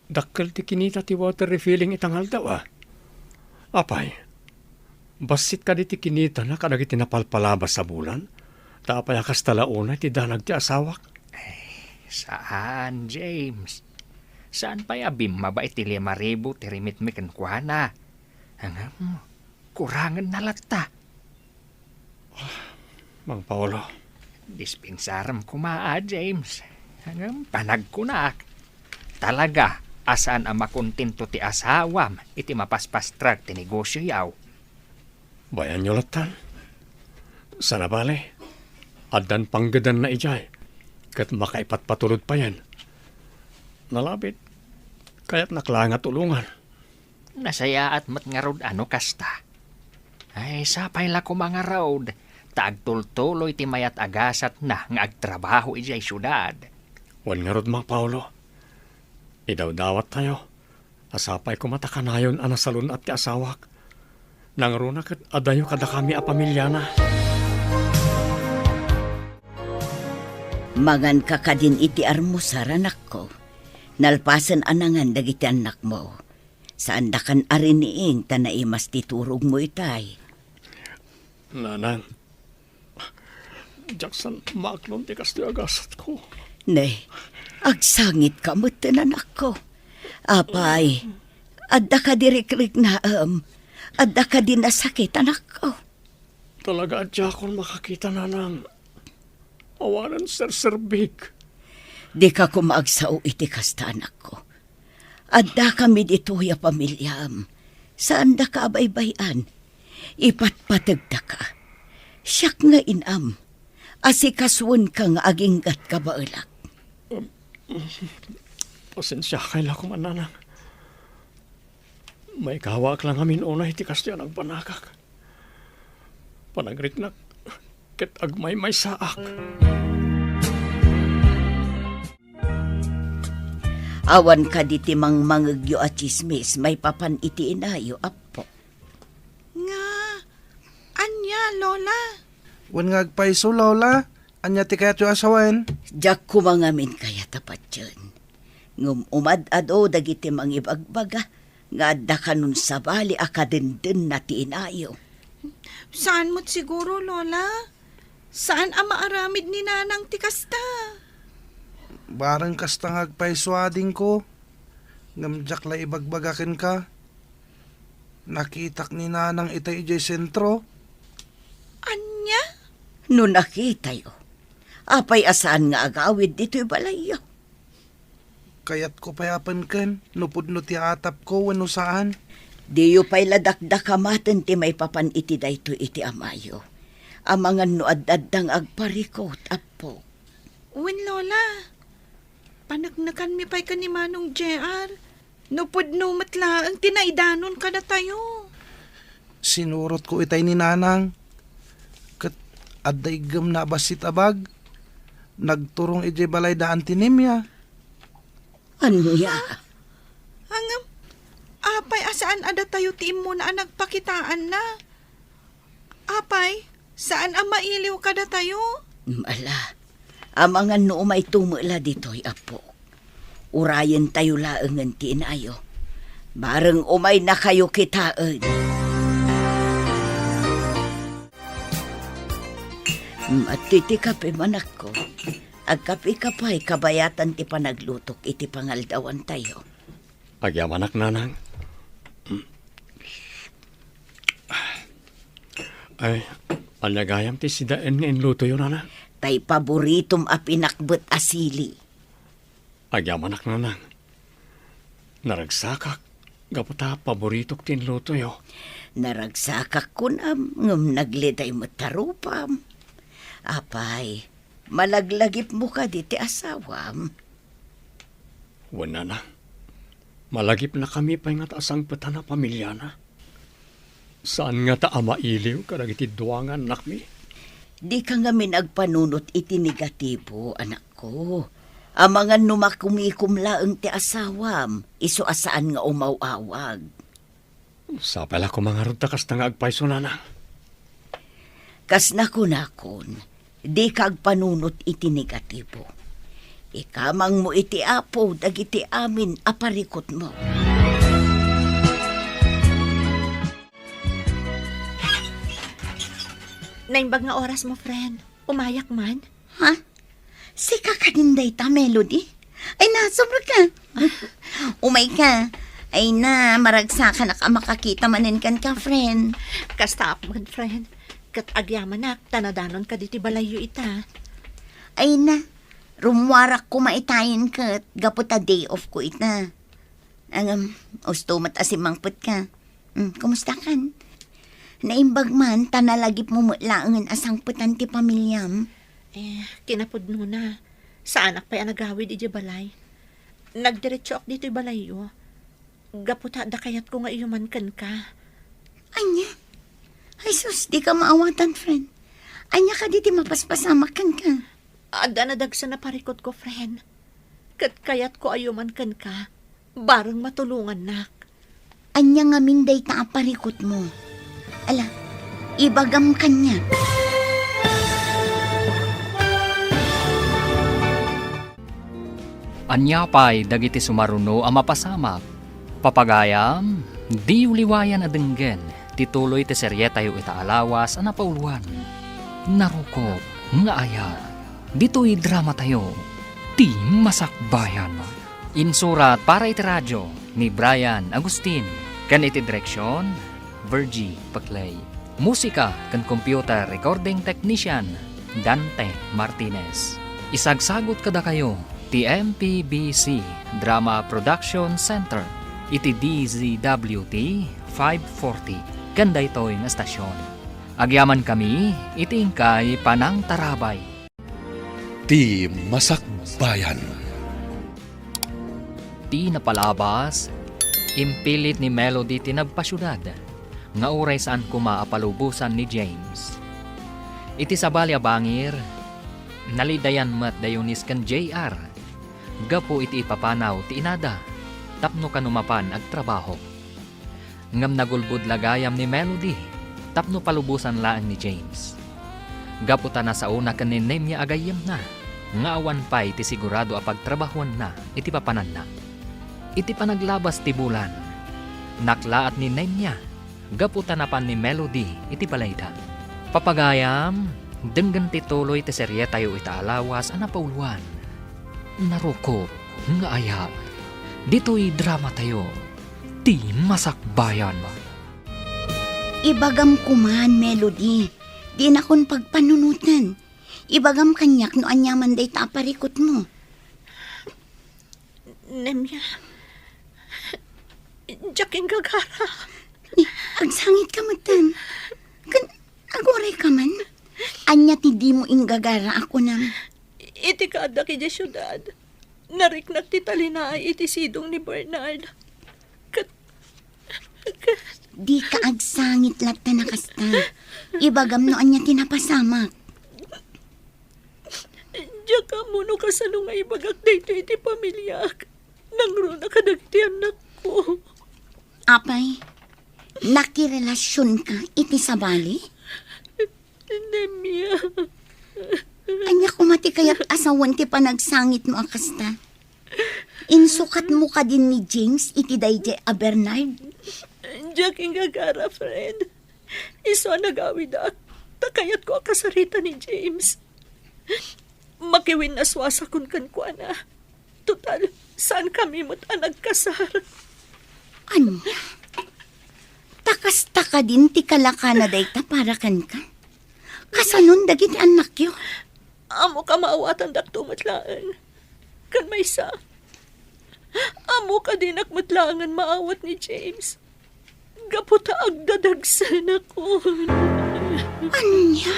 Dakkel ti kinita ti water refilling ita nga aldaw, a. Apay, bassit kadi ti kinitana kadagiti napalpalabas a bulan? Ta apay a kasta la unay ti danag ti asawak? Ay, saan, James. Saan pay a bimmaba iti lima ribu ti remitmi kenkuana? Ngem, kurangenna latta. Mang Paolo. Dispensarem koma, a, James. Ngem panagkunak, talaga a saan a makontento ti asawam iti mapaspastrek ti negosioyo. Bayanyo lattan. Sana bale, addan panggedanna idiay, ket makaipatpatulod payen. Nalabit, kayatnak la nga tulongan. Nasayaat met ngarud a no kasta. Ay, sapay la koma ngarud, ta agtultuloy ti mayat a gasatna nga agtrabaho idiay siudad. Wen ngarud, Mang Paolo, idawdawattayo a sapay koma ta kanayon a nasalun-at ti asawak. Nangruna ket adayo kadakami a pamiliana. Manganka kadin iti almusar, anakko. Nalpasen a nangan dagiti annakmo. Saandakan a riniing ta naimas ti turogmo itay. Nanang, diak saan maaklon ti kastoy a gasatko. Ne, agsangitka metten, anakko. Apay, adda kadi rikriknaem? Adda kadi nasakit, anakko? Talaga a diakon makakita, Nanang. Awanen serserbik. Dika koma agsao iti kasta, anakko. Addakami ditoy a pamiliam. Saandaka a baybay-an. Ipatpategdaka. Siak nga inam. Asikasuenka nga aginggat kabaelak. Pasensiakay la koma, Nanang. Maikawaak la ngamin unay ti kastoy a nagbanagak. Panagriknak ket agmaymaysaak. Awan kadi ti mangmangegyo a tsismis maipapan iti inayo, Appo? Nga, ania, Lola? Wen nga agpayso, Lola. Ania ti kayatyo a sawen? Diak koma ngamin kayat a patien. Ngem umad-adu dagiti mangibagbaga nga adda kanon sabali a kadendenna ti inayo. Saan met siguro, Lola? Saan a maaramid ni Nanang ti kasta? Bareng kasta nga agpayso, adingko. Ngem diak la ibagbaga kenka. Nakitak ni Nanang itay idiay sentro. Ania? No nakitayo, apay a saan nga agawid ditoy balayyo? Kayatko pay a penken no pudno ti atapko wenno saan. Diyo pay la dakdakamaten ti maipapan iti daytoy iti amayo. Amangan no ad-adda nga agparikut, Appo. Wen, Lola. Paneknekanmi pay ken ni Manong J R no pudno met laeng ti naidanon kadatayo. Sinurotko itay ni Nanang. Ket adda iggemna a bassit a bag. nagturong idiay balay da Auntie Nemia. Ania? Ngem, apay a saan a datayo ti immuna a nagpakitaan na? Apay, saan a mailiw kadatayo? Ala, amangan no umayto met la ditoy, Apo. Urayentayo laengen ti inayo. Bareng umaynakayo kitaen. Mati ti kape, manakko. Agkapeka pay kabayatan ti panaglutok iti pangaldawantayo. Agyamanak, nanang. Ay, ania gayam ti sidaen nga inlutoyo, nanang? Tay paboritom a pinakbet a sili. Agyamanak, nanang. Naragsakak, gapu ta paboritok ti inlutoyo. Naragsakak kunam, ngem nagliday met ta rupam. Apay, malaglagipmo kadi ti asawam? Wen, nanang. Malagipnakami pay ngata a sangpetan a pamiliana. Saan ngata a mailiw kadagiti dua nga annakmi? Dika ngamin agpanunot iti negatibo, anakko. Amangan no makumikom laeng ti asawam, isu a saan nga umaw-awag. Sapay la koma ngarud ta kasta nga agpayso, nanang. Kas nakunakon, dika agpanunot iti negatibo. Ikamangmo iti Apo dagiti amin a parikutmo. Naimbag nga orasmo, friend. Umayak man. Ha? Sika kadin dayta, Melody? Ay, nasobra ka. Umay ka. Ay na, maragsakanak a makakita manen kenka, friend. Kasta apman, friend. Ket agyamanak, ta nadanon ka ditoy balayyo ita. Ay na, rummuarak koma itayen ket gapu ta day off ko ita. Ngem, usto met a simmangpet ka. Mm, kumusta kan? Naimbag man, ta nalagipmo met laengen a sangpetan ti pamiliam. Eh, kinapudnona, saanak pay a nagawid idiay balay. Nagdiretsoak ditoy balayyo. Gapu ta adda kayatko nga iyuman kenka. Ania? Ay sus, dika maawatan, friend. Ania kadi ti mapaspasamak kenka? Adda nadagsen a parikutko, friend. Ket kayatko a iyuman kenka, bareng matulongannak. Ania ngamin dayta a parikutmo? Ala, ibagam kaniak. Ania pay dagiti sumaruno a mapasamak? Papagayam, diyo liwayan a denggen ti tuloy ti serietayo ita a lawas a napauluan, Narukop nga Ayat. Ditoy dramatayo, Ti Masakbayan. Insurat para iti radio ni Brian Agustin, ken iti direksion, Virgie Paclay. Musika ken computer recording technician, Dante Martinez. Isagsagut kadakayo ti M P B C Drama Production Center iti D Z W T five forty ken daytoy nga estasion. Agyamankami iti inkay panangtarabay. Ti Masakbayan. Ti napalabas, impilit ni Melody ti nagpasiudad, nga uray saan koma a palubosan ni James. Iti sabali a bangir, nalidayan met da Eunice ken J R gapu iti ipapanaw ti inada tapno kano mapan agtrabaho. Ngem nagulbod la gayam ni Melody tapno palubosan laeng ni James. Gapu ta nasaona ken ni Nemia a gayyemna, nga awan pay ti sigurado a pagtrabahuanna iti papananna. Iti panaglabas ti bulan, naklaat ni Nemia gapu ta napan ni Melody iti balayda. Papagayam, denggen ti tuloy ti serietayo ita a lawas a napauluan, Narukop nga Ayat. Ditoy dramatayo, Ti Masakbayan. Ibagam koman, Melody, dinakon pagpanunoten. Ibagam kaniak no aniaman dayta a parikutmo. Nemia, diak inggagara. Ni, agsangit ka metten. Ken aguray ka man. Ania ti dimo inggagara a kunam? Iti kaaddak idiay siudad, nariknak ti talinaay iti sidong ni Bernard. Ket, ket Dika agsangit latta a kasta. Ibagam no ania ti napasamak. Diak ammo no kasano nga ibagak daytoy iti pamiliak. Nangruna kadagiti annakko. Apay, nakirelasionka iti sabali? Nemia. Ania koma ti kayat a sawen ti panagsangitmo a kasta? Insukatmo kadin ni James iti daydiay a Bernard? Diak ingagara, friend. Isu a nagawidak, ta kayatko a kasarita ni James. Makiwinnaswasakon kenkuana. Total, saankami met a nagkasar. Ania? Ta kasta kadin ti kalakana dayta para kenka? Kasanon dagiti annakyo? Ammok a maawatandakto met laeng. Ken maysa, ammok a dinak met laengen maawat ni James. Gapu ta agdadagsenakon. Ania?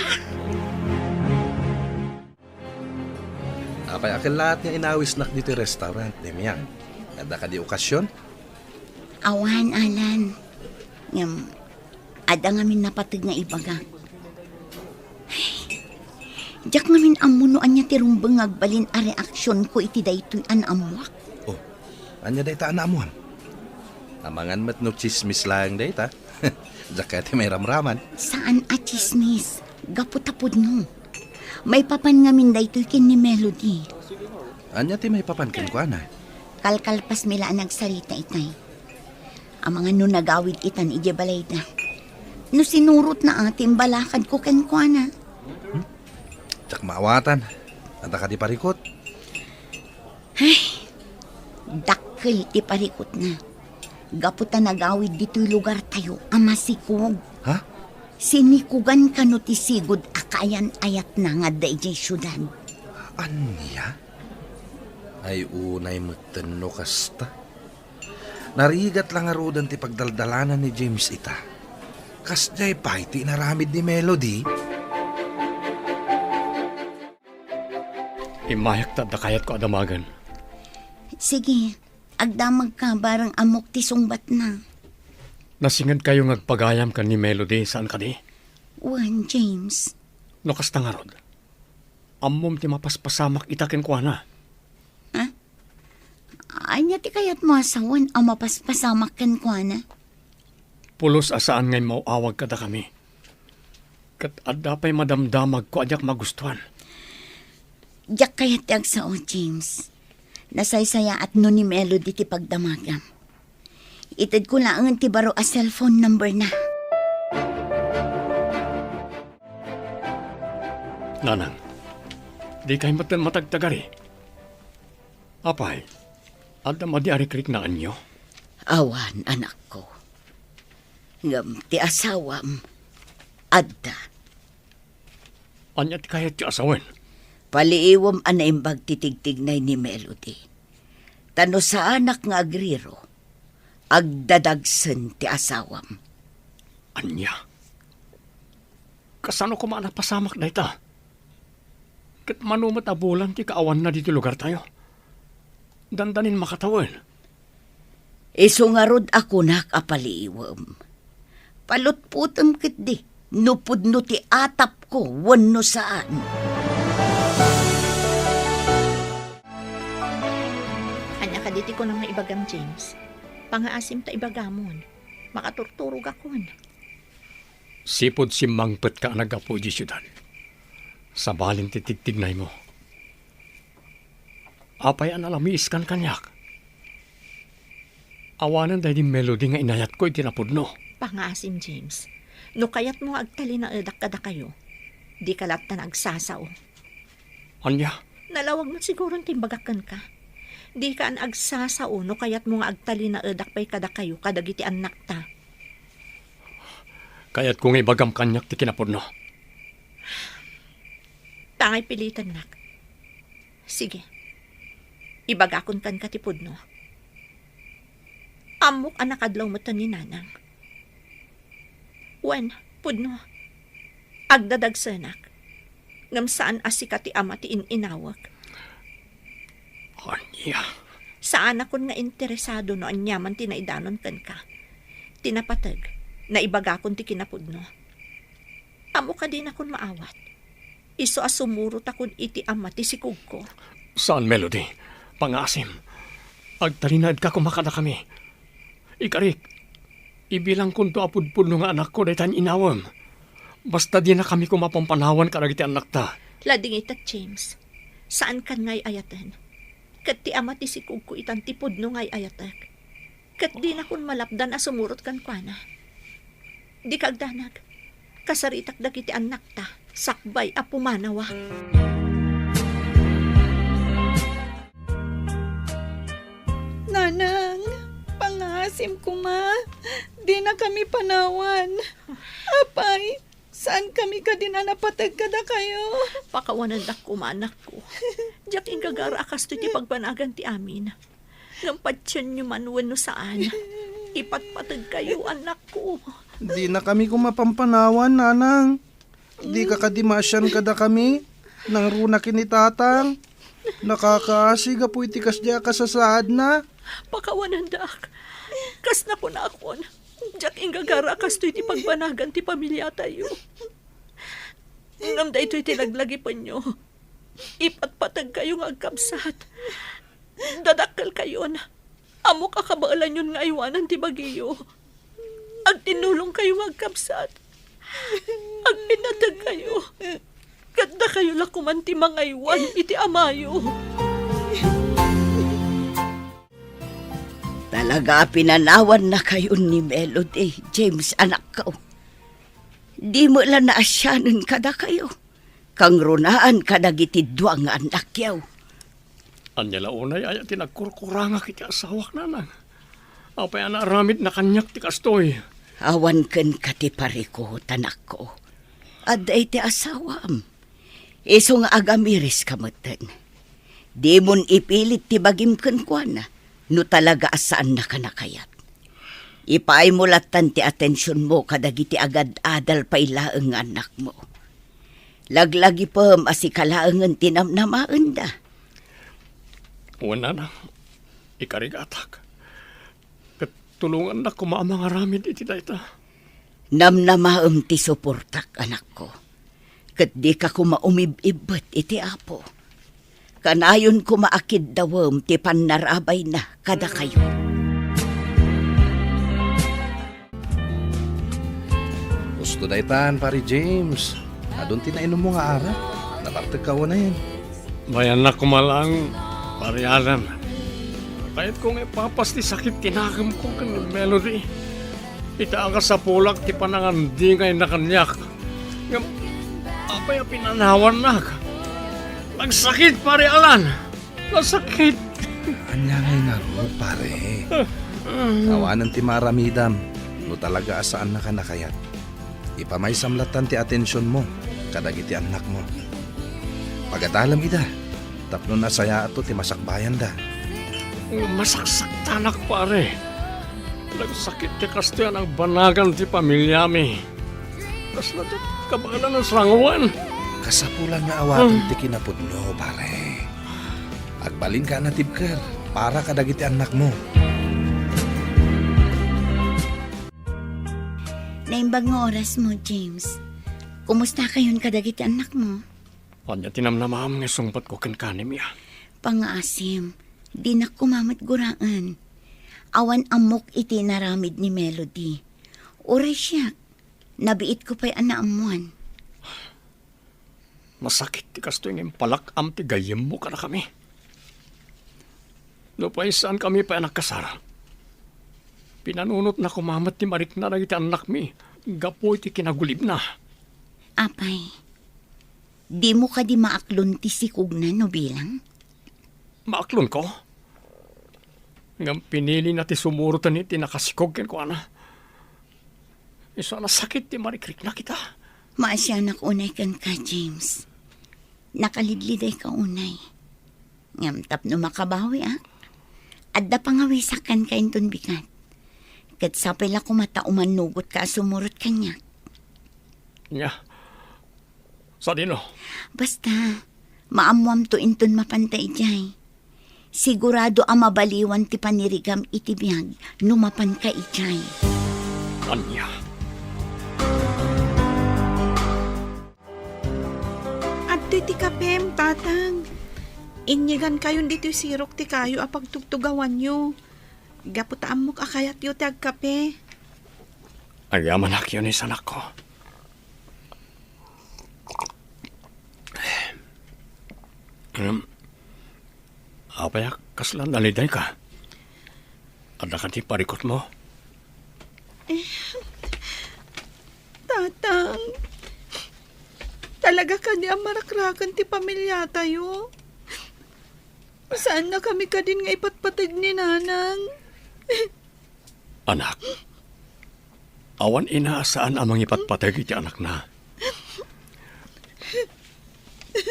Apay a kellaat nga inawisnak ditoy restaurant, Nemia? Adda kadi okasion? Awan, Alan. Ngem, adda ngamin napateg nga ibagak. Diak ngamin ammo no ania ti rumbeng nga agbalin a reaksionko iti daytoy a naammoak. Oh, ania dayta a naammoam? Amangan met no tsismis laeng dayta. Diak kayat ti mairamraman. Saan a tsismis. Gapu ta pudno. Maipapan ngamin daytoy ken ni Melody. Ania ti maipapan kenkuana? Kalkalpasmi la a nagsarita itay. Amangan no nagawid itan idiay balayda. No sinurotna a ti imbalakadko kenkuana. Hmm? Diak maawatan. Adda kadi parikut? Ay, dakkel ti parikutna. Gapu ta nagawid ditoy lugartayo a masikog. Ha? Sinikugan kano ti sigud a kaayan-ayatna nga adda idiay siudad. Ania? Ay, unay metten no kasta. Narigat la ngaruden ti pagdaldalanan ni James ita. Kasdiay pay ti inaramid ni Melody? Immayak ta adda kayatko a damagen. Sige, agdamagka bareng ammok ti sungbatna. Nasingedkayo nga agpagayam ken ni Melody, saan kadi? Wen, James. No kasta ngarud, ammom ti mapaspasamak ita kenkuana. Ha? Ania ti kayatmo a sawen a mapaspasamak kenkuana? Pulos a saan nga immaw-awag kadakami. Ket adda pay madamdamagko a diak magustuan. Diak kayat ti agsao, James. Nasaysayaat no ni Melody ti pagdamagam. Itedko laeng ti baro a cellphone number na. Nanang, dikay metten matagtagari. Apay, adda madi a rikriknaenyo? Awan, anakko. Ngem ti asawam, adda. Ania ti kayatyo a sawen? Paliiwem a naimbag ti tigtignay ni Melody. Ta no saanak nga agriro, agdadagsen ti asawam. Ania? Kasano koma a napasamak dayta? Ket mano met a bulan ti kaawanna ditoy lugartayo? Dandanin makatawen. Isu ngarud a kunak a paliiwem. Palutpotem ketdi no pudno ti atapko wenno saan. Ania kadi ti kunam nga ibagam, James? Pangaasim ta ibagamon. Makaturturogakon. Sipud simmangpetka a naggapu idiay siudad, sabalen ti tigtignaymo. Apay a nalamiiskan kaniak? Awanen daydi Melody nga inayatko iti napudno. Pangaasim, James. No kayatmo nga agtalinaedak kadakayo, dika latta nga agsasao. Ania? Nalawag met siguron ti imbagak kenka. Dika agsasao no kayatmo nga agtalinaedak pay kadakayo kadagiti annakta. Kayatko nga ibagam kaniak ti kinapudno. Tangay pilitennak. Sige. Ibagakon kenka ti pudno. Ammok a nakadlaw metten ni Nanang. Wen, pudno. Agdadagsenak. Ngem saan a sika ti ama ti in-inawek. Ania? Saanakon nga interesado no aniaman ti naidanon kenka. Ti napateg, naibagakon ti kinapudno. Ammok a dinakon maawat. Isu a sumurotakon iti ama ti sikogko. Saan, Melody. Pangaasim. Agtalinaedka koma kadakami. Ikarik, ibilangkonto a pudpudno nga anakko dayta nga inawem. Basta dinakami koma pampanawan kadagiti annakta. Ladingitek, James. Saankan nga ay-ayaten. Ket ti ama ti sikogko itan ti pudno nga ay-ayatek. Ket dinakon malapdan a sumurot kenkuana. Dika agdanag. Kasaritak dagiti annakta sakbay a pumanawak. Nanang, pangaasim koma. Dinakami panawan. Apay, saankami kadin a napateg kadakayo? Pakawanendak koma, anakko. Diak inggagara a kastoy ti pagbanagan ti amin. Ngem patienyo man wenno saan, ipatpategkayo, anakko. Dinakami koma pampanawan, nanang. Dika kadi maasian kadakami? Nangruna ken ni tatang. Nakakaasi gapu iti kasdiay a kasasaadna. Pakawanendak. Kas nakunakon, diak inggagara a kastoy ti pagbanagan ti pamiliatayo. Ngem daytoy ti laglagipenyo. Ipatpategkayo nga agkabsat. Dadakkelkayon. Ammok a kabaelanyon nga aywanan ti bagiyo. Agtinnulongkayo nga agkabsat. Agpinategkayo. Ket dakayo la koman ti mangaywan iti amayo. Talaga a pinanawannakayon ni Melody, James, anakko. Di met la naasianen kadakayo. Kangrunaan kadagiti dua nga annakyo. Ania la unay aya ti nagkurkurangak iti asawak, nanang? Apay a naaramidna kaniak ti kastoy? Awan kenka ti parikut, anakko. Adda iti asawam. Isu nga agamiriska metten. Dimon ipilit ti bagim kenkuana no talaga a saannaka nakayat. Ipaaymo lattan ti atensionmo kadagiti agad-adal pay laeng nga annakmo. Laglagipem a sika laengen ti namnamaenda. Wen, nanang, ikarigatak. Ket tulongannak koma a mangaramid iti dayta. Namnamaem ti suportak, anakko. Ket dika koma umib-ibbet iti Apo. Kanayon koma a kiddawem ti pannarabayna kadakayo. Husto daytan, Pari James. Adun ti nainummo nga arak. Nabartekka unayen. Mayannak koma laeng, Pari Alan. Kayatko nga ipapas ti sakit ti nakemko ken ni Melody. Ita a kasapulak ti panangandingayna kaniak. Ngem apay a pinanawannak? Nagsakit, Pari Alan! Nasakit. Ania ngay ngarud, pare? Awanen ti maaramidam no talaga a saannaka nakayat. Ipamaysam lattan ti atensionmo kadagiti annakmo. Pagadalem ida tapno nasayaatto ti masakbayanda. Masaksaktanak, pare. Nagsakit ti kastoy a nagbanagan ti pamiliami. Kasla ti kabaelan a sangoen. Kasapulan nga awaten ti kinapudno, pare. Agbalinka a natibker para kadagiti annakmo. Naimbag nga orasmo, James. Kumustakayon kadagiti annakmo? Ania ti namnamaem nga isungbatko kenka ni Mia? Pangaasim, dinak koma met guraen. Awan ammok iti inaramid ni Melody. Uray siak, nabiitko pay a naammoan. Masakit ti kastoy nga impalak-am ti gayyemmo kadakami. Nupay saankami pay a nagkasar, pinanunotna koma met ti marikna dagiti annakmi gapu iti kinagulibna. Apay, dimo kadi maaklon ti sikogna no bilang? Maaklonko? Ngem pinilina ti sumuroten iti nakasikog kenkuana. Isu a nasakit ti marikrikna kita. Maasianak unay kenka, James. Nakalidlidayka unay. Ngem tapno makabawiak, adda pangawisak kenka inton bigat. Ket sapay la koma ta umannugotka a sumurot kaniak. Nia, sadino? Basta, maammoamto inton mapanta idiay. Sigurado a mabaliwan ti panirigam iti biag no mapanka idiay. Ania? Iti kapem, Tatang. Inyigankayon ditoy sirok ti kayo a pagtugtugawanyo. Gapu ta ammok a kayatyo ti agkape. Agyamanak, Eunice, anakko. Ngem, apay a kasla nalidayka? Adda kadi parikutmo? Tatang, talaga kadi a marakrakan ti pamiliatayo? Saannakami kadin nga ipatpateg ni Nanang? Anak, awan ina a saan a mangipatpateg iti anakna.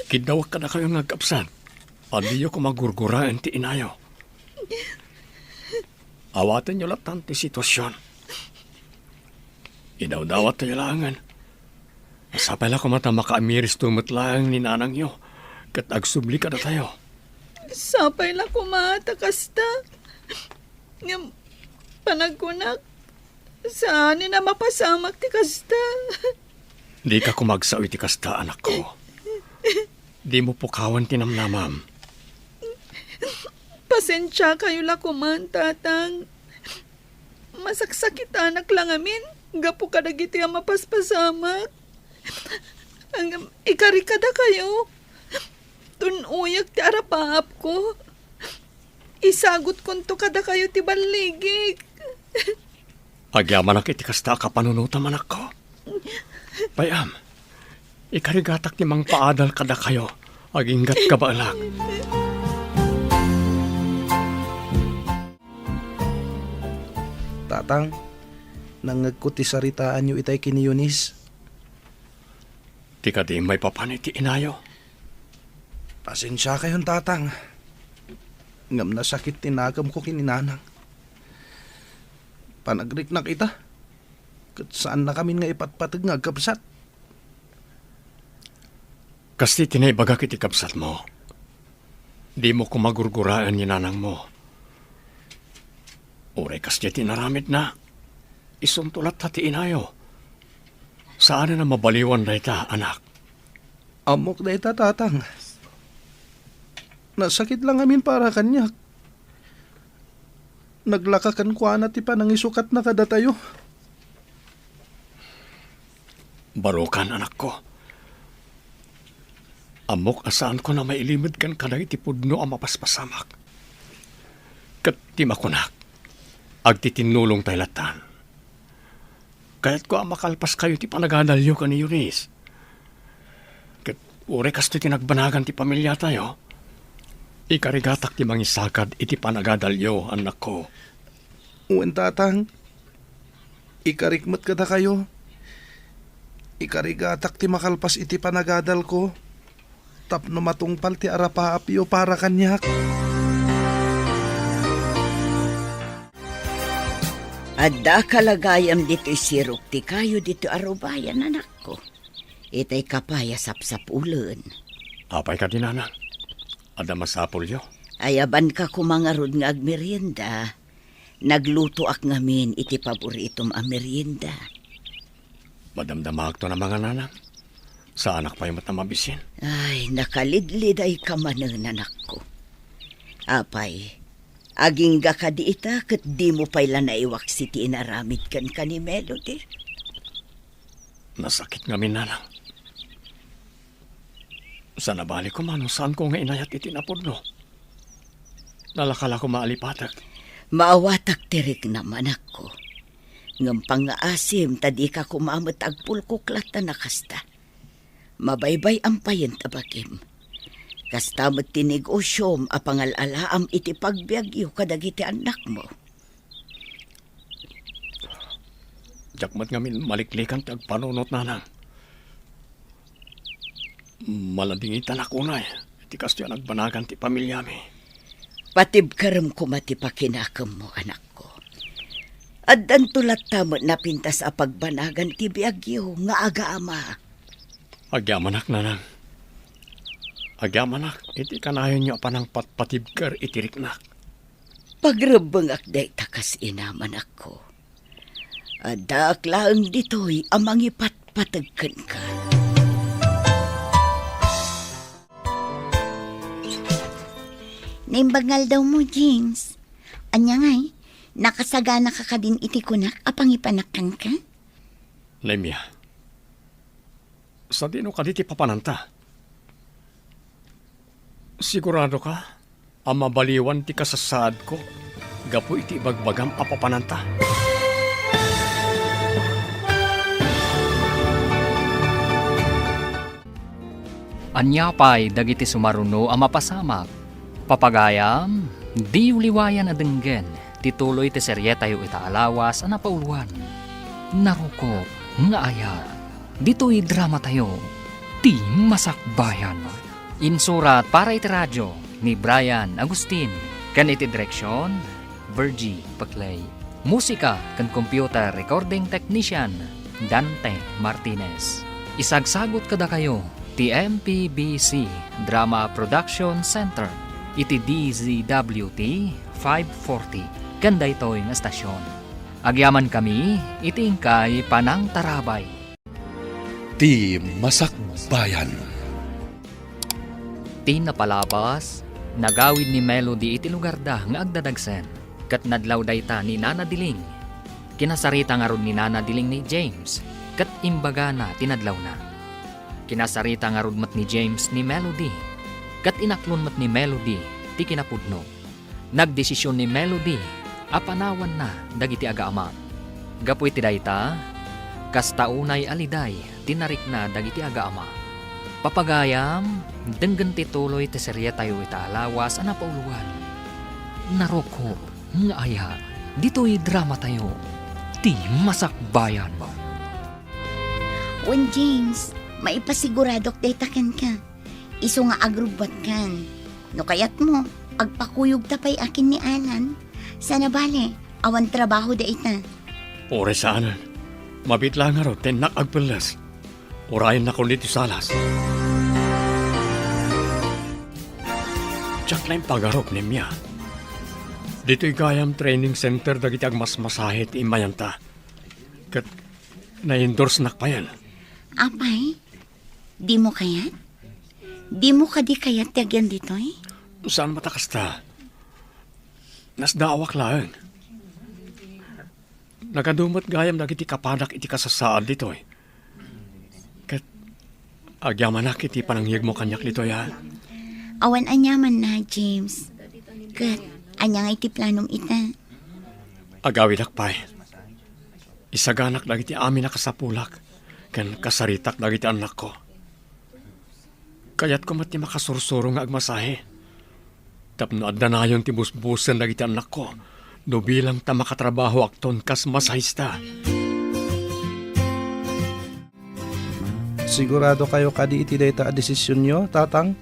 Kiddawak kadakayo nga agkabsat a diyo koma gurguraen ti inayo. Awatenyo lattan ti situasion. Idawdawat tayo laengen. Sapay la koma ta makaamiristo met laeng ni nanangyo ket agsubli kadatayo. Sapay la koma ta kasta. Ngem panagkunak, saanen a mapasamak ti kasta. Dika koma agsao iti kasta, anakko. Dimo pukawen ti namnamam. Pasensiakayo la koman, Tatang. Masaksakitanak la ngamin gapu kadagiti a mapaspasamak. Ngem ikarik kadakayo. Tun-oyak ti arapaapko. Isagutkonto kadakayo ti balligik. Agyamanak iti kasta a kapanunotam, anakko. Pay-am, ikarigatak ti mangpaadal kadakayo, aginggat kabaelak. Tatang, nangngegko ti saritaanyo itay ken ni Eunice. Ti kadi maipapan iti inayo. Pasensiakayon, Tatang. Ngem nasakit ti nakemko ken ni Nanang. Panagriknak ita, ket saannakamin nga ipatpateg nga agkabsat. Kasta ti naibagak iti kabsatmo. Dimo koma gurguraen ni nanangmo. Uray kasdiay ti inaramidna, isunto latta ti inayo. Saanen a mabaliwan dayta, anak. Ammok dayta, Tatang. Nasakit la ngamin para kaniak. Naglaka kenkuana ti panangisukatna kadatayo. Barukan, anakko. Ammok a saanko a mailimed ken kadagiti pudno a mapaspasamak. Ket ti makunak, agtitinnulongtay lattan. Kayatko a makalpaskayo ti panagadalyo ken ni Eunice. Ket uray kastoy ti nagbanagan ti pamiliatayo, ikarigatak ti mangisakad iti panagadalyo, annakko. Wen, Tatang. Ikarik met kadakayo. Ikarigatak ti makalpas iti panagadalko tapno matungpal ti arapaapyo para kaniak. Adda kalagayam ditoy sirok ti kayo ditoy a rubayan, anakko. Itay ka pay a sapsapulen. Apay kadi, nanang? Adda masapulyo? Ayabanka koma ngarud nga agmerienda. Naglutoak ngamin iti paboritom a merienda. Madamdamaakton a mangan, nanang. Saanak pay met a mabisin. Ay, nakalidlidayka manen, anakko. Apay, agingga kadi ita ket dimo pay la naiwaksi ti inaramid kenka ni Melody? Nasakit ngamin, nanang. Saan a bali koma no saanko nga inayat iti napudno. Nalaka la koma a lipatek. Maawatak ti riknam, anakko. Ngem pangngaasim ta dika koma met agpulkok latta a kasta. Mabaybay-am payen ta bagim. Kasta met ti negosiom a pangal-alaam iti pagbiagyo kadagiti annakmo. Diak met ngamin maliklikan ti agpanunot, nanang. Maladingitanak unay iti kastoy a nagbanagan ti pamiliami. Patibkerem koma ti pakinakemmo, anakko. Addanto latta met napintas a pagbanagan ti biagyo nga agama. Agyamanak, nanang. Agyamanak iti kanayonyo a panangpatpatibker iti riknak. Pagrebbengak dayta kas inam, anakko. Addaak laeng ditoy a mangipatpateg kenka. Naimbag nga aldawmo, James. Ania ngay, nakasaganaka kadin iti kunak a pangipanak kenka? Nemia, sadino kadi ti papananta? Siguradoka a mabaliwan ti kasasaadko gapu iti ibagbagam a papananta? Ania pay dagiti sumaruno a mapasamak? Papagayam, diyo liwayan a denggen ti tuloy ti serietayo ita a lawas a napauluan, Narukop nga Aya. Ditoy dramatayo, Ti Masakbayan. Insurat para iti radio ni Brian Agustin, ken iti direksion, Virgie Paclay. Musika ken computer recording technician, Dante Martinez. Isagsagut kadakayo ti M P B C Drama Production Center iti D Z W T five forty ken daytoy nga estasion. Agyamankami iti inkay panangtarabay. Ti Masakbayan. Ti napalabas, nagawid ni Melody iti lugarda nga agdadagsen, ket nadlaw dayta ni Nana Diling. Kinasarita ngarud ni Nana Diling ni James, ket imbagana ti nadlawna. Kinasarita ngarud met ni James ni Melody, ket inaklon met ni Melody ti kinapudno. Nagdesision ni Melody a panawanna dagiti agaama. Gapu iti dayta, kasta unay a liday ti narikna dagiti agaama. Papagayam, denggen ti tuloy ti serietayo ita a lawas a napauluan, Narukop nga Aya, ditoy dramatayo, Ti Masakbayan. Wen, James, maipasiguradok dayta kenka. Isu nga agrubbuatkan. No kayatmo, agpakuyogta pay akin ni Alan. Sana bale, awan trabaho dayta. Uray saanen. Mabiit laeng ngarud ti innak agpelles. Urayennakon ditoy salas. Diak naimpagarup, Nemia. Ditoy gayam training center dagiti agmasmasahe ti immayanta. Ket na-endorsenak payen. Apay, dimo kayat? Dimo kadi kayat ti agyan ditoy? Saan met a kasta. Nasdaawak laeng. Nagadu met gayam dagiti kapadak iti kasasaad ditoy. Ket agyamanak iti panangyegmo kaniak ditoy, a? Awan aniamanna, James. Ket ania nga iti planom ita? Agawidak pay. Isaganak dagiti amin a kasapulak ken kasaritak dagiti annakko. Kayatko met ti makasursuro nga agmasahe tapno addanayon ti busbusen dagiti annakko no bilang ta makatrabahoakton kas masahista. Siguradokayo kadi iti dayta a desisionyo, Tatang?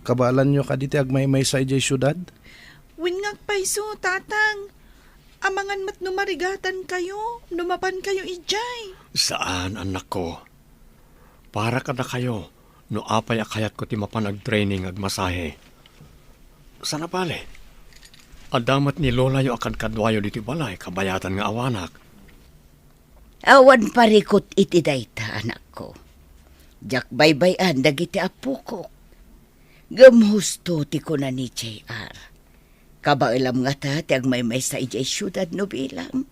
Kabaelanyo kadi ti agmaymaysa idiay siudad? Wen nga agpayso, Tatang. Amangan met no marigatankayo no mapankayo idiay. Saan, annakko. Para kadakayo no apay a kayatko ti mapan agtraining nga agmasahe. Sana bale, adda met ni lolayo a kadkaduayo ditoy balay kabayatan nga awanak. Awan parikut iti dayta, anakko. Diak baybay-an dagiti appokok. Ngem husto ti kuna ni J R. Kabaelam ngata ti agmaymaysa idiay siudad no bilang.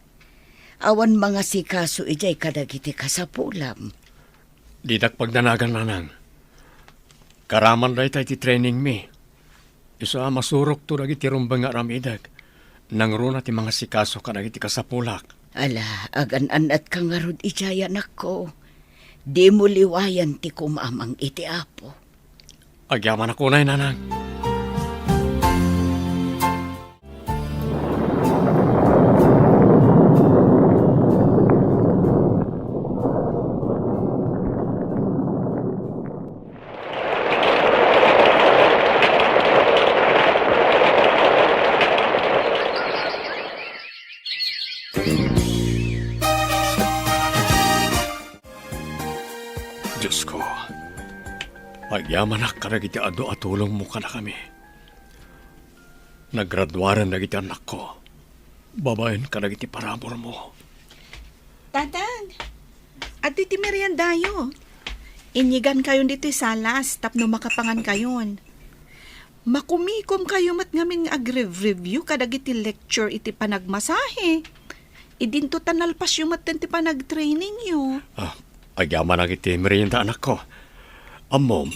Awan mangasikaso idiay kadagiti kasapulam. Didak pagdanagan, nanang. Karaman dayta iti trainingmi. Isu a masurokto dagiti rumbeng nga aramidek. Nangruna ti mangasikaso kadagiti kasapulak. Ala, agan-annatka ngarud idiay, anakko. Dimo liwayan ti kumamang iti Apo. Agyamanak unay, nanang. Diosko, agyamanak kadagiti adu a tulongmo kadakami. Nagraduaren dagiti annakko, babaen kadagiti paraburmo. Tatang, adtoy ti meriendayo. Inyigankayon ditoy salas tapno makapangankayon. Makumikom kayo met ngamin nga agrev-review kadagiti lecture iti panagmasahe. Idinto ta nalpasyo met ti panagtrainingyo. Ah, agyamanak iti merienda, anakko. Ammom,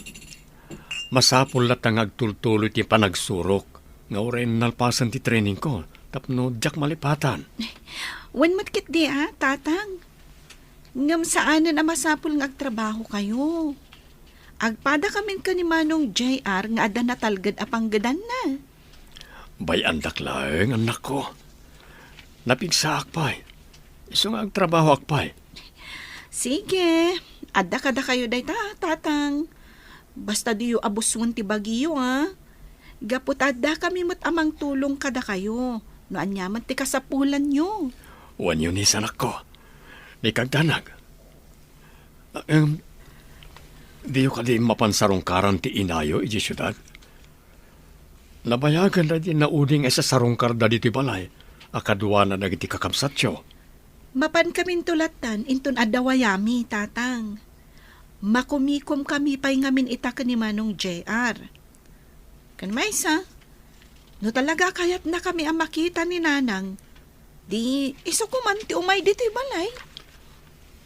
masapul latta nga agtultuloy ti panagsurok nga uray nalpasen ti trainingko tapno diak malipatan. Wen met ketdi a, Tatang. Ngem saanen a masapul nga agtrabaho kayo. Agpada kamin ken ni Manong J R nga adda natalged a panggedanna. Bay-andak laeng, annakko. Napigsaak pay. Isu nga agtrabahoak pay. Sige, adda kadakayo dayta, Tatang. Basta diyo abusen ti bagiyo, a. Gapu ta adda kami met a mangtulong kadakayo no aniaman ti kasapulanyo. Wen, Eunice, anakko. Ni kagdanag. Em, diyo kadi mapan sarungkaran ti inayo iti siudad? Nabayagan daydi naudi nga isasarungkarda ditoy balay a kaduana dagiti kakabsatyo. Mapan kaminto lattan inton adda wayami, Tatang. Makumikom kami pay ngamin ita ken ni Manong J R. Ken maysa, no talaga kayatna kami a makita ni Nanang, di isu koman ti umay ditoy balay.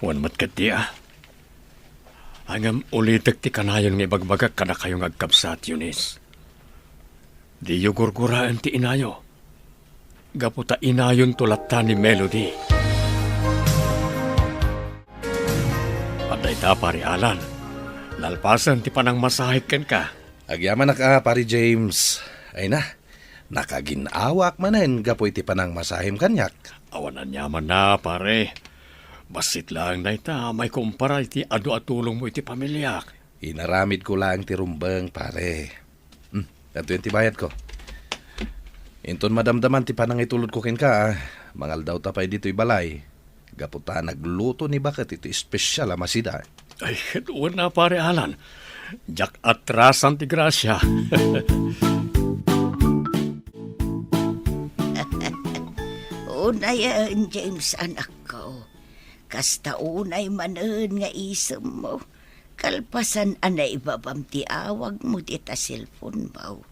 Wen met ketdi a. Ngem ulitek ti kanayon nga ibagbagak kadakayo nga agkabsat, Eunice. Diyo gurguraen ti inayo. Gapu ta inayonto latta ni Melody. Adda ita, Pare Alan. Nalpasen ti panangmasahek kenka. Agyamanak a, Pare James. Ay na, nakagin-awaak manen gapu iti panangmasahim kaniak. Awan aniamanna, pare. Bassit laeng dayta, maikumpara iti adu a tulongmo iti pamiliak. Inaramidko laeng ti rumbeng, pare. Hmm, adtoyen ti bayadko. Inton madamdaman ti panangitulodko kenka, a, mangaldawta pay ditoy balay. Gapu ta nagluto ni baket iti espesial a masida. Ay, ket wen a, Pare Alan. Diak atrasan ti grasia. Unayen, James, anakko. Kasta unay manen nga isemmo, kalpasan a naibabam ti awagmo dita cellphone-mo.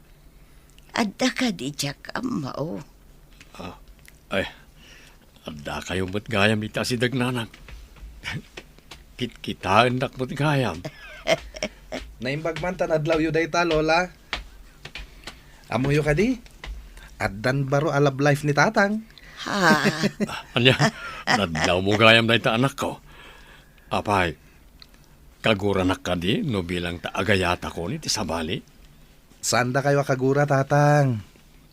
Adda kadi diak ammo? Ah, ay, adda kayo met gayam iti asideg, Nanang. Kitkitaennak met gayam. Naimbag man ta nadlawyo dayta, Lola. Ammoyo kadi? Addan baro a love life ni Tatang. Ha? Ania, nadlawmo gayam dayta, anakko. Apay, kaguranak kadi no bilang ta agayatakon iti sabali? Saandakayo a kagura, Tatang.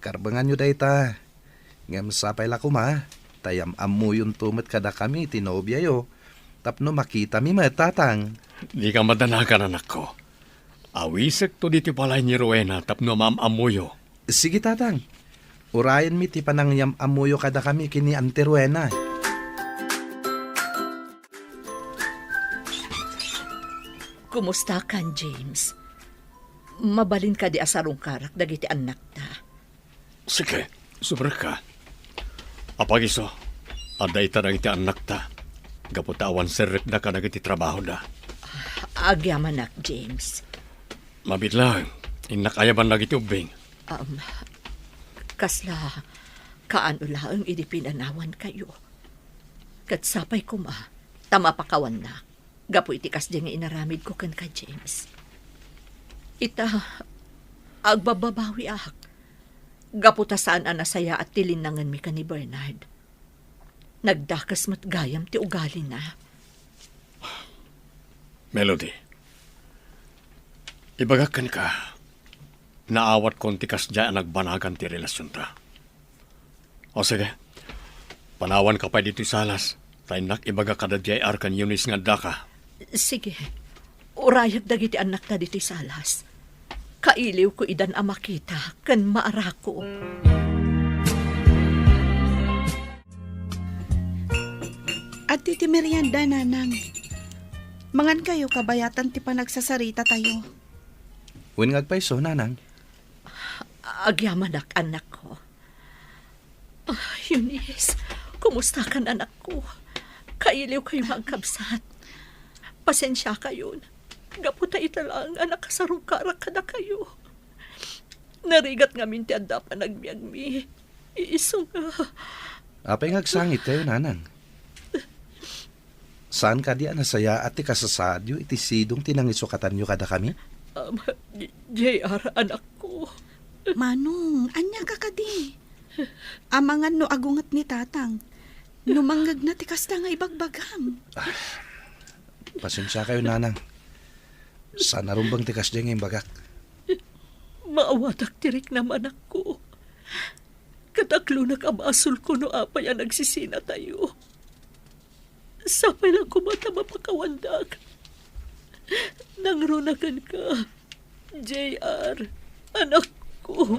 Karbenganyo dayta. Ngem sapay la koma, ta yam-ammoyonto met kadakami ti nobiayo, tapno makitami met, Tatang. Dika madanagan, anakko. Awisekto ditoy balay ni Rowena tapno maam-ammoyo. Sige, Tatang. Urayenmi ti panangyam-ammoyo kadakami ken ni Auntie Rowena. Kumustakan, James? Mabalin kadi a sarungkarak dagiti annakta? Sige, sumrekka. Apagiso, adda ita dagiti annakta, gapu ta awan serrekda kadagiti trabahoda. Agyamanak, James. Mabiit laeng, innak ayaban dagiti ubbing. Um, kasla kaano laeng idi pinanawankayo. Ket sapay koma, ta mapakawannak. Gapu iti kasdi nga inaramidko kenka, James. Ita, agbabbabawiak. Gapu ta saan a nasayaat ti linnangenmi ken ni Bernard. Nagdakes met gayam ti ugalina. Melody, ibagak kenka, naawatkon ti kasdiay a nagbanagan ti relasionta. O sige, panawanka pay ditoy salas, ta innak ibaga kada J R ken Eunice nga addaka. Sige, urayak dagiti annakta ditoy salas. Kailiwko idan a makita ken maarako. Adtoy ti merienda, Nanang. Mangankayo kabayatan ti panagsasarita tayo. Wen nga agpayso, Nanang? Agyamanak, annakko. Ah, Eunice, kumustakan, anakko? Kailiwkayo nga agkabsat. Pasensiakayon. Gapu ta ita laeng a nakasarungkarak kadakayo. Narigat ngamin ti adda panagbiagmi. Isu nga. Apay nga agsangitkayo, nanang? Saan kadi a nasayaat ti kasasaadyo iti sidong ti nangisukatanyo kadakami? Um, J-, J R, anakko. Manong, ania ka kadi? Amangan no agunget ni Tatang. No mangngegna ti kasta nga ibagbagam. Ah, pasensiakayo, nanang. Saan a rumbeng ti kasdiay nga imbagak. Maawatak ti riknam, anakko. Kadaklonak a basolko no apay a nagsisinatayo. Sapay lang koma ta mapakawandak. Nangruna kenka, J R, anakko.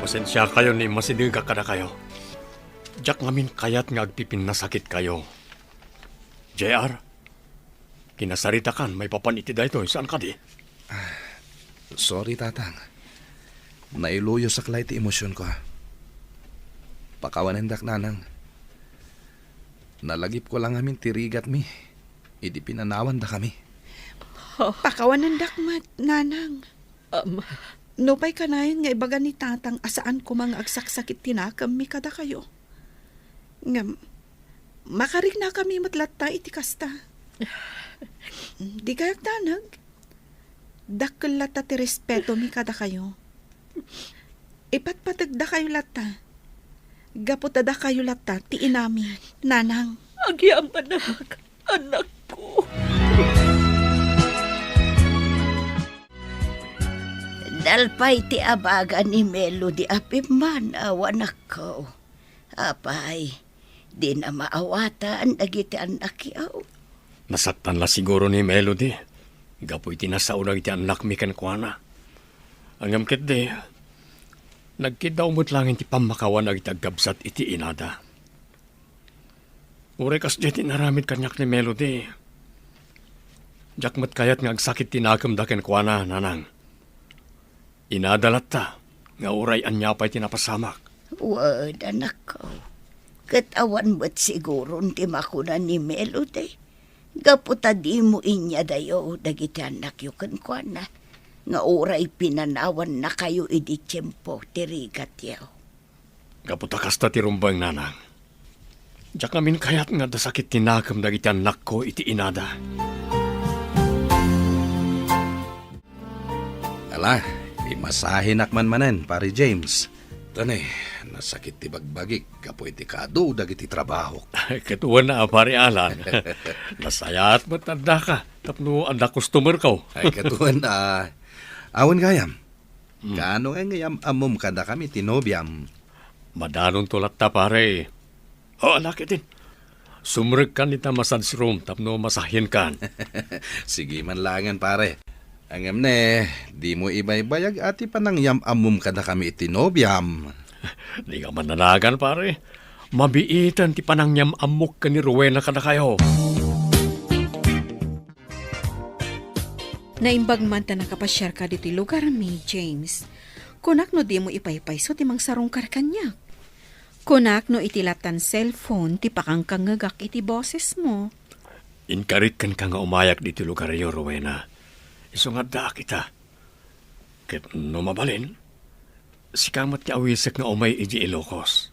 Pasensiakayo no immasidegak kadakayo. Diak ngamin kayat nga agpipinnasakitkayo. J R, kinasaritakan maipapan iti daytoy, saan kadi? Sorry, Tatang. Nailuyosak la iti emosionko. Pakawanendak, Nanang. Nalagipko la ngamin ti rigatmi idi pinanawandakami. Pakawanendak met, Nanang. Ama. Nupay kanayon nga ibaga ni Tatang a saan koma nga agsaksakit ti nakemmi kadakayo. Ngem, makariknakami met latta iti kasta. Dikay agdanag. Dakkel latta ti respetomi kadakayo. Ipatpategdakayo latta. Gapu ta dakayo latta ti inami, Nanang. Agyamanak, anakko. Nalpay ti abaga ni Melody a pimmanaw, anakko. Apay, dina maawatan dagiti annakyo. Nasaktan la siguro ni Melody gapu iti nasaona iti annakmi kenkuana. Ngem ketdi, nagkiddaw met laeng ti pammakawan dagiti agkabsat iti inada. Uray kasdiay ti inaramid kaniak ni Melody, diak met kayat nga agsakit ti nakemda kenkuana, Nanang. Inada latta nga uray ania pay ti napasamak. Wen, anakko. Ket awan met siguron ti makuna ni Melody gapu ta dimo inyadayo dagiti annakyo kenkuana nga uray pinanawannakayo idi tiempo ti rigatyo. Gapu ta kasta ti rumbeng, Nanang. Diak ngamin kayat nga adda sakit ti nakem dagiti annakko iti inada. Ala, imasahenak man manen, Pare James. Tane, nasakit ti bagbagik gapu iti kaadu dagiti trabahok. Ket wen a, Pare Alan. Nasayaat met addaka tapno adda customerko. Ay, ket wen a. Awan gayam. Hmm. Kaano ngay nga iyam-ammom kadakami ti nobiam? Madanonto latta, pare. O, ala ketdin. Sumrekkan ita massage room tapno masahenkan. Sige man laengen, pare. Ngem ne, dimo ibaybayag a ti panangyam-ammom kadakami iti nobiam. Dika mannanagan, pare. Mabiiten ti panangyam-ammok ken ni Rowena kadakayo. Naimbag man ta nakapasiarka ditoy lugarmi, James. Kunak no dimo ipaypayso ti mangsarungkar kaniak. Kunak no iti lattan cellphone ti pakangkangngegak iti bosesmo. Inkarik kenka nga umayak ditoy lugaryo, Rowena. Isu nga addaak ita. Ket no mabalin, sika met ti awisek nga umay idiay Ilocos.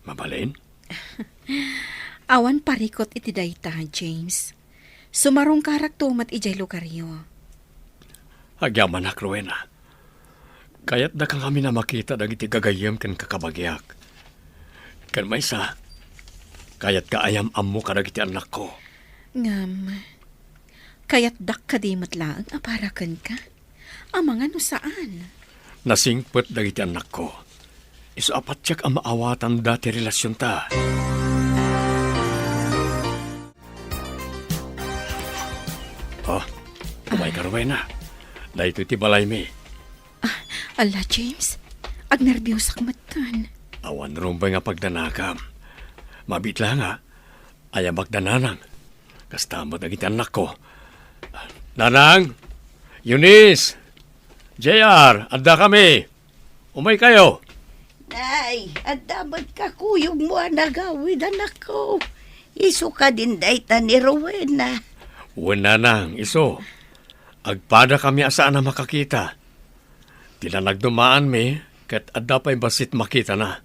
Mabalin? Awan parikut iti dayta, James. Sumarungkarakto met idiay lugaryo. Agyamanak, Rowena. Kayatdaka ngamin a makita dagiti gagayyem ken kakabagiak. Ken maysa, kayatka a yam-ammo kadagiti annakko. Ngem, kayatdak kadi met laeng a para kenka? Amangan no saan? Nasingpet dagiti annakko. Isu a patiek a maawatanda ti relasionta. Oh, umayka, Rowena. Daytoy ti balaymi. Ah, ala, James. Agnerbiusak metten. Awan rumbeng a pagdanakam. Mabiit la nga, ayamak da Nanang. Kasta met dagiti annakko. Nanang! Eunice! J R, addakami! Umaykayo! Nay, adda met kakuyogmo a nagawid, anakko. Isu kadin dayta ni Rowena. Wen, Nanang, isu. Agpadakami a saan a makakita. Ti nanagdumaanmi, ket adda pay bassit makitana.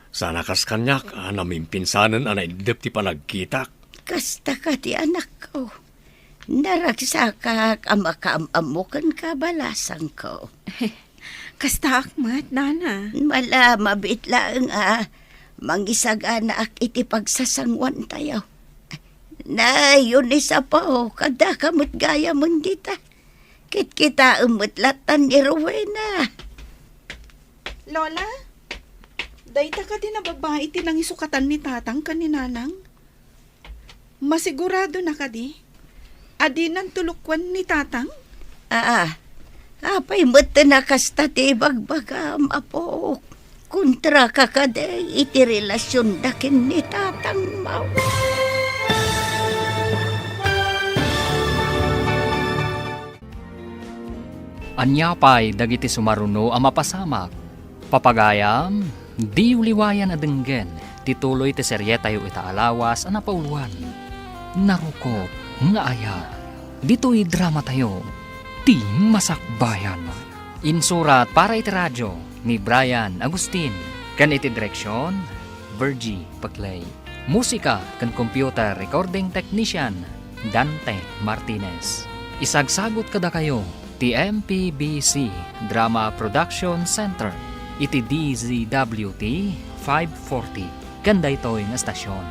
Saan a kas kaniak a namimpinsanen a naiddep ti panagkitak. Kasta kadi, anakko. Naragsakak a makaam-ammo kenka, balasangko. Kastaak met, Nana. Mala, mabiit laeng a mangisaganaak iti pagsasanguantayo. Nay, Eunice, Apo, kaddaka met gayamen dita. Kitkitaem met lattan ni Rowena. Lola, dayta kadi a babai ti nangisukatan ni Tatang ken ni Nanang? Masiguradona kadi a dinanto lukoen ni Tatang? Aa, apay met a kasta ti ibagbagam, Apo? Kontraka kadi iti relasionda ken ni Tatangmo? Ania pay dagiti sumaruno a mapasamak? Papagayam, diyo liwayan a denggen ti tuloy ti serietayo ita a lawas a napauloan, Narukop nga Ayat. Ditoy dramatayo, Ti Masakbayan. Insurat para iti radio ni Brian Agustin, ken iti direksion, Virgie Paclay. Musika ken computer recording technician, Dante Martinez. Isagsagut kadakayo ti M P B C Drama Production Center iti D Z W T five forty ken daytoy nga estasion.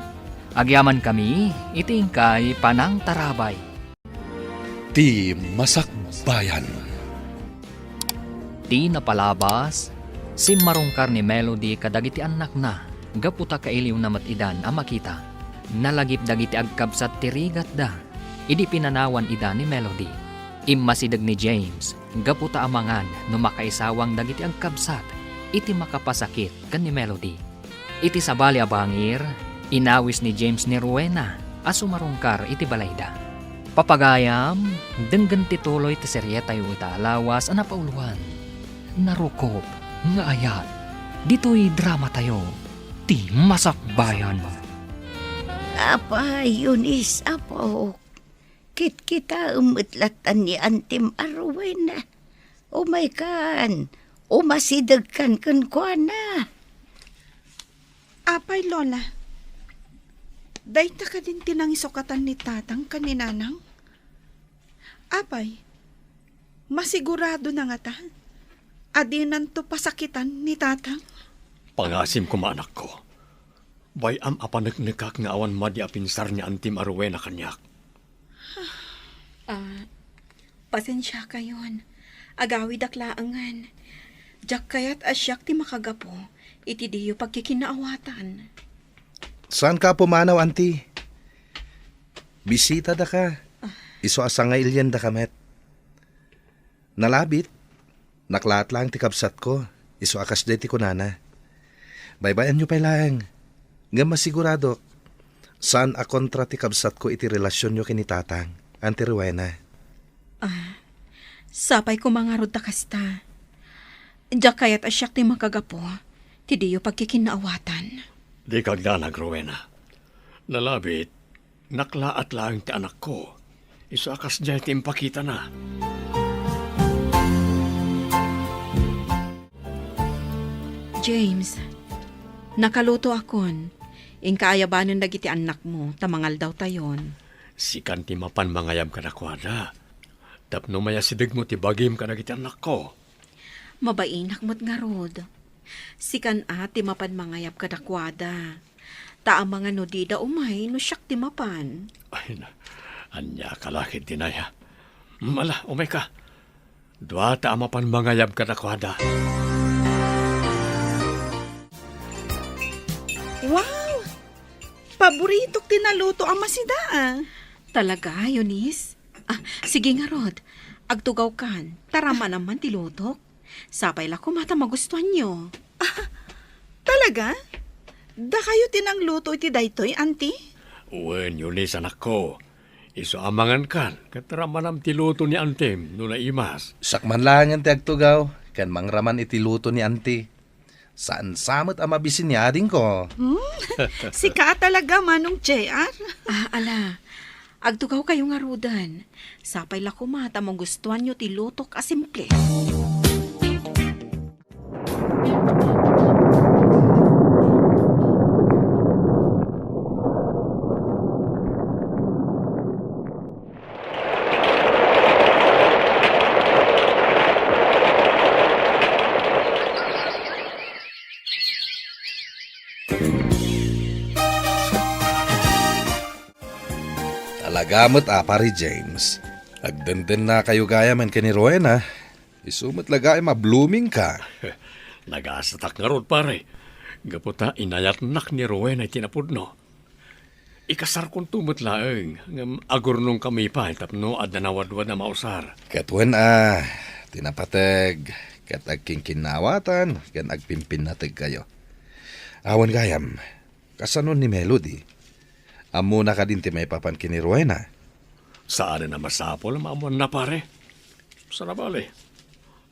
Agyamankami iti inkay panangtarabay. Ti Masakbayan. Ti napalabas, simmarungkar ni Melody kadagiti annakna gapu ta kailiwna met idan a makita. Nalagip dagiti agkabsat ti rigatda idi pinanawan ida ni Melody. Immasideg ni James gapu ta amangan no makaisawang dagiti agkabsat iti makapasakit ken ni Melody. Iti sabali a bangir, inawis ni James ni Rowena a sumarungkar iti balayda. Papagayam, denggen ti tuloy ti serietayo ita a lawas a napauloan, Narukop nga Ayat. Ditoy dramatayo, Ti Masakbayan. Apay, Eunice, Apo, kitkitaem met lattan ni Antim a Rowena. Umaykan, umasidegkan kenkuana. Apay, Lola, dayta kadin ti nangisukatan ni Tatang ken ni Nanang? Apay, masiguradona ngata a dinanto pasakitan ni Tatang? Pangasim koma, anakko. Bay-am a paneknekak nga awan madi a pinsar ni Antim a Rowena kaniak. Ah, pasensiakayon. Agawidak laengen. Diak kayat a siak ti makagapu iti diyo pagkikinnaawatan. Saanka a pumanaw, Anti. Bisitadaka. Ah. Isu a sangailiandaka met. Nalabit, naklaat laeng ti kabsatko, isu a kasdiay ti kunana. Baybayanyo pay laeng, ngem masiguradok, saan a kontra ti kabsatko iti relasionyo ken ni Tatang, Anti Rowena. Ah, sapay koma ngarud ta kasta. Diak kayat a siak ti makagapu ti diyo pagkikinnaawatan. Dika agdanag, Rowena. Nalabit, naklaat laeng ti anakko. Isu a kasdiay ti impakitana. James, nakalutoakon. Inka ayabanen dagiti annakmo ta mangaldawtayon. Sikan ti mapan mangayab kadakuada. Tapno mayasidegmo ti bagim kadagiti annakko. Mabainak met ngarud. Sikan a ti mapan mangayab kadakuada. Ta amangan no dida umay no siak ti mapan. Ay, na, ania ka la ket dinaya. Mala, umayka. Duata a mapan mangayab kadakuada. Wow! Paboritok ti naluto a masida, ah. Talaga, Eunice? Ah, sige ngarud. Agtugawkan, ta ramanam man ti lutok. Sapay la koma ta magustuanyo. Ah, talaga? Dakayo ti nangluto iti daytoy, Auntie? Wen, Eunice, anakko. Isu a mangankan, ket ramanam ti luto ni Auntiem no naimas. Siak man laengen ti agtugaw, ken mangraman iti luto ni Auntie. Saan sa met a mabisin ni adingko. Hmm? Sika a talaga, Manong J R? Ah, ala. Agtugawkayo ngaruden. Sapay la koma ta magustuanyo ti lutok a simple. Talaga met a, Pare James. Agdendennakayo gayam ken ni Rowena. Isu met la gayam a blooming ka. Nagasatak ngarud, pare. Gapu ta inayatnak ni Rowena iti napudno. Ikasarkonto met laeng, ngem agurnongkami pay tapno adda nawadwad a mausar. Ket wen a, ti napateg, ket agkinkinnawatan, ken agpimpinnategkayo. Awan gayam, kasano ni Melody? Ammona kadin ti maipapan ken ni Rowena? Saanen a masapul a maammoanna, pare. Sabali,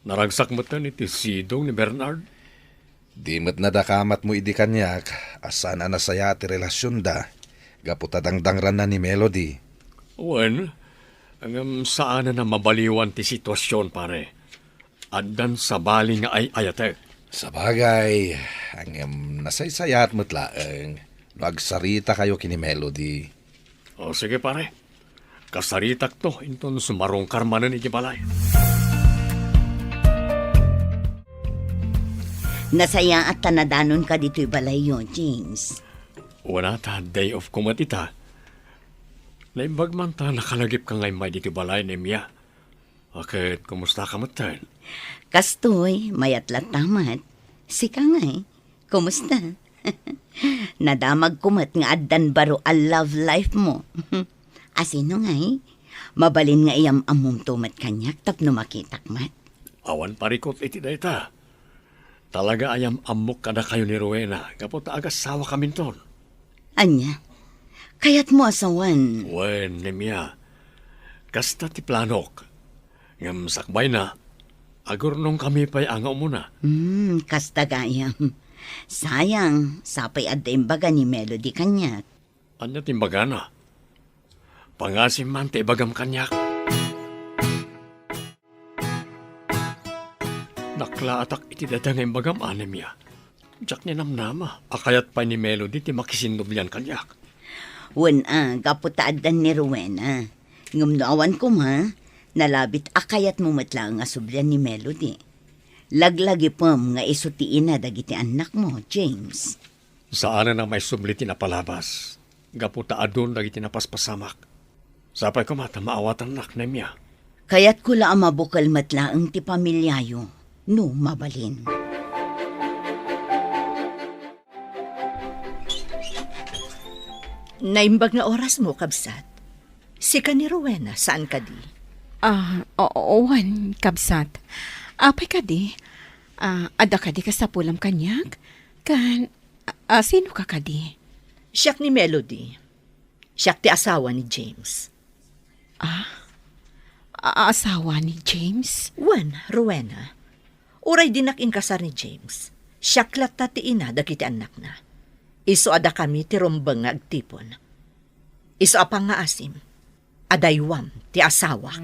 naragsak metten iti sidong ni Bernard. Di met nadakamatmo idi kaniak a saan a nasayaat ti relasionda gapu ta dangrangranna ni Melody. Wen, ngem saanen a mabaliwan ti situasion, pare. Addan sabali nga ay-ayatek. Sabagay, ngem nasaysayaat met laeng no agsaritakayo ken ni Melody. O, sige, pare. Kasaritakto inton sumarungkar manen iti balay. Nasayaat ta nadanonka ditoy balayyo, James. Wen a ta day off ko met ita. Naimbag man ta nakalagipka nga immay ditoy balay, Nemia. A, ket kumustaka metten? Kastoy, mayat latta met. Sika ngay, kumusta? Nadamagko met nga addan baro a love life mo. Asino ngay? Mabalin nga iyam-ammomto met kaniak tapno makitak met. Awan parikut iti dayta. Talaga a yam-ammok kadakayo ni Rowena gapu ta agasawakaminton. Ania? Kayatmo a sawen? Wen, Nemia. Kasta ti planok. Ngem sakbayna, agurnongkami pay a nga umuna. Hmm, kasta gayam. Sayang, sapay adda imbaga ni Melody kaniak. Ania ti imbagana? Pangasim man ti ibagam kaniak. Naklaatak iti dayta nga imbagam, Nemia. Diak ninamnama a kayat pay ni Melody ti makisinnublian kaniak. Wen a, gapu ta addan ni Rowena. Ngem no awan koma, nalabit a kayatmo met laeng a sublian ni Melody. Laglagipem nga isu ti ina dagiti annakmo, James. Saanen a maisubli ti napalabas, gapu ta adun dagiti napaspasamak. Sapay koma ta maawatannak, Nemia. Kayatko la a mabukel met laeng ti pamiliayo, no mabalin. Naimbag nga orasmo, kabsat. Sika ni Rowena, saan kadi? Ah, oo, wen, kabsat. Apay kadi? Ah, adda kadi kasapulam kaniak? Kan, ah, sino ka kadi? Siak ni Melody. Siak ti asawa ni James. Ah? A-, asawa ni James? Wen, Rowena. Uray dinak inkasar ni James, siak latta ti ina dagiti annakna. Isu a dakami ti rumbeng nga agtipon. Isu a pangngaasim, adaywam ti asawak.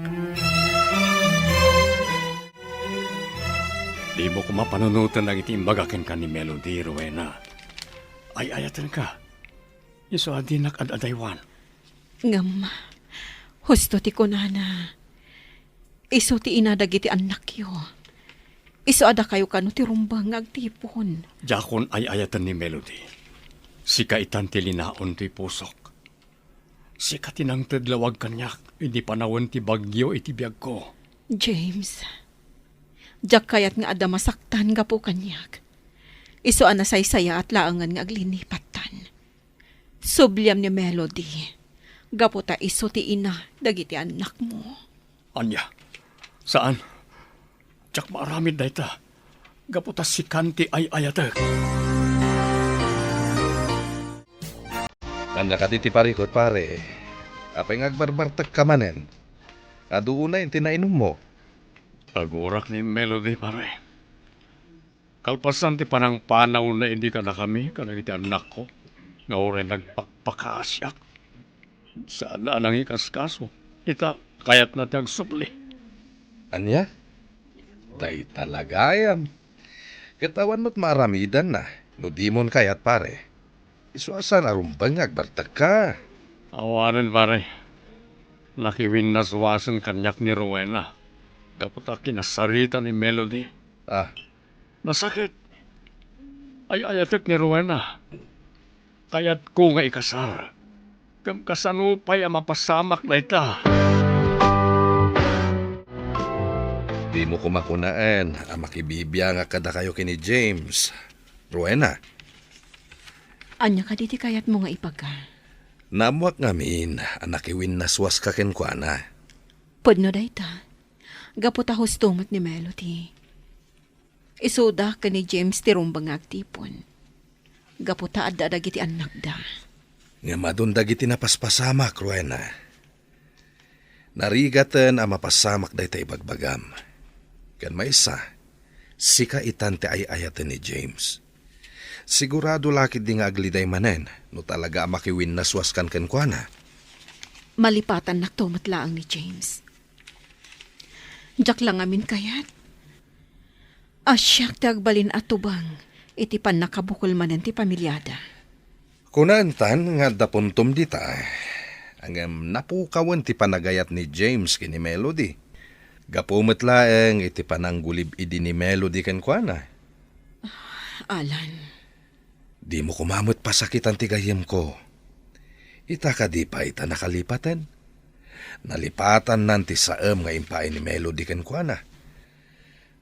Dimo koma panunoten dagiti imbaga kenka ni Melody, Rowena. Ay-ayatenka. Isu a dinak ad-adaywan. Ngem, husto ti kunana, isu ti ina dagiti annakyo. Isu a dakayo kano ti rumbeng nga agtipon. Diakon ay-ayaten ni Melody. Sika itan ti linaon toy pusok. Sika ti nangted lawag kaniak idi panawen ti bagyo iti biagko. James, diak kayat nga adda masaktan gapu kaniak. Isu a nasaysayaat laengen nga aglinipattan. Subliam ni Melody, gapu ta isu ti ina dagiti annakmo. Ania? Saan? Diak maaramid dayta, gapu ta sikan ti ay-ayatek. Ania kadi ti parikut, pare? Apay nga agbarbartekka manen? Adu unay ti nainummo? Agurak ni Melody, pare. Kalpasan ti panangpanawna idi kadakami kadagiti annakko, nga uray nagpakpakaasiak. Saan a nangikaskaso. Ita, kayatna ti agsubli. Ania? Dayta la gayam. Ket awan met maaramidanna, no dimon kayat, pare. Isu a saan a rumbeng nga agbartekka. Awanen, pare. Nakiwinnaswasen kaniak ni Rowena gapu ta kinasarita ni Melody. Ah. Nasakit. Ay-ayatek ni Rowena. Kayatko nga ikasar. Ngem kasano pay a mapasamak dayta? Dimo koma kunaen a makibibiangak kadakayo ken ni James, Rowena. Ania kadi ti kayatmo nga ibaga? Naammoak ngamin a nakiwinnaswaska kenkuana. Pudno dayta. Gapu ta husto met ni Melody. Isuda ken ni James ti rumbeng nga agtipon. Gapu ta adda dagiti annakda. Ngem adun dagiti napaspasamak, Rowena. Narigaten a mapasamak dayta ibagbagam. Ken maysa, sika itan ti ay-ayaten ni James. Sigurado la ketdi nga agliday manen no talaga a makiwinnaswaskan kenkuana. Malipatannakto met laeng ni James. Diak la ngamin kayat. A siak ti agbalin a tubang iti pannakabukel manen ti pamiliada. Kunaentan nga adda puntom dita, ngem napukawen ti panagayat ni James ken ni Melody. Gapu met laeng iti pananggulib idi ni Melody kenkuana. Alan. Dimo koma met pasakitan ti gayyemko. Ita kadi pay ta nakalipaten? Nalipatannan ti saem nga impaay ni Melody kenkuana.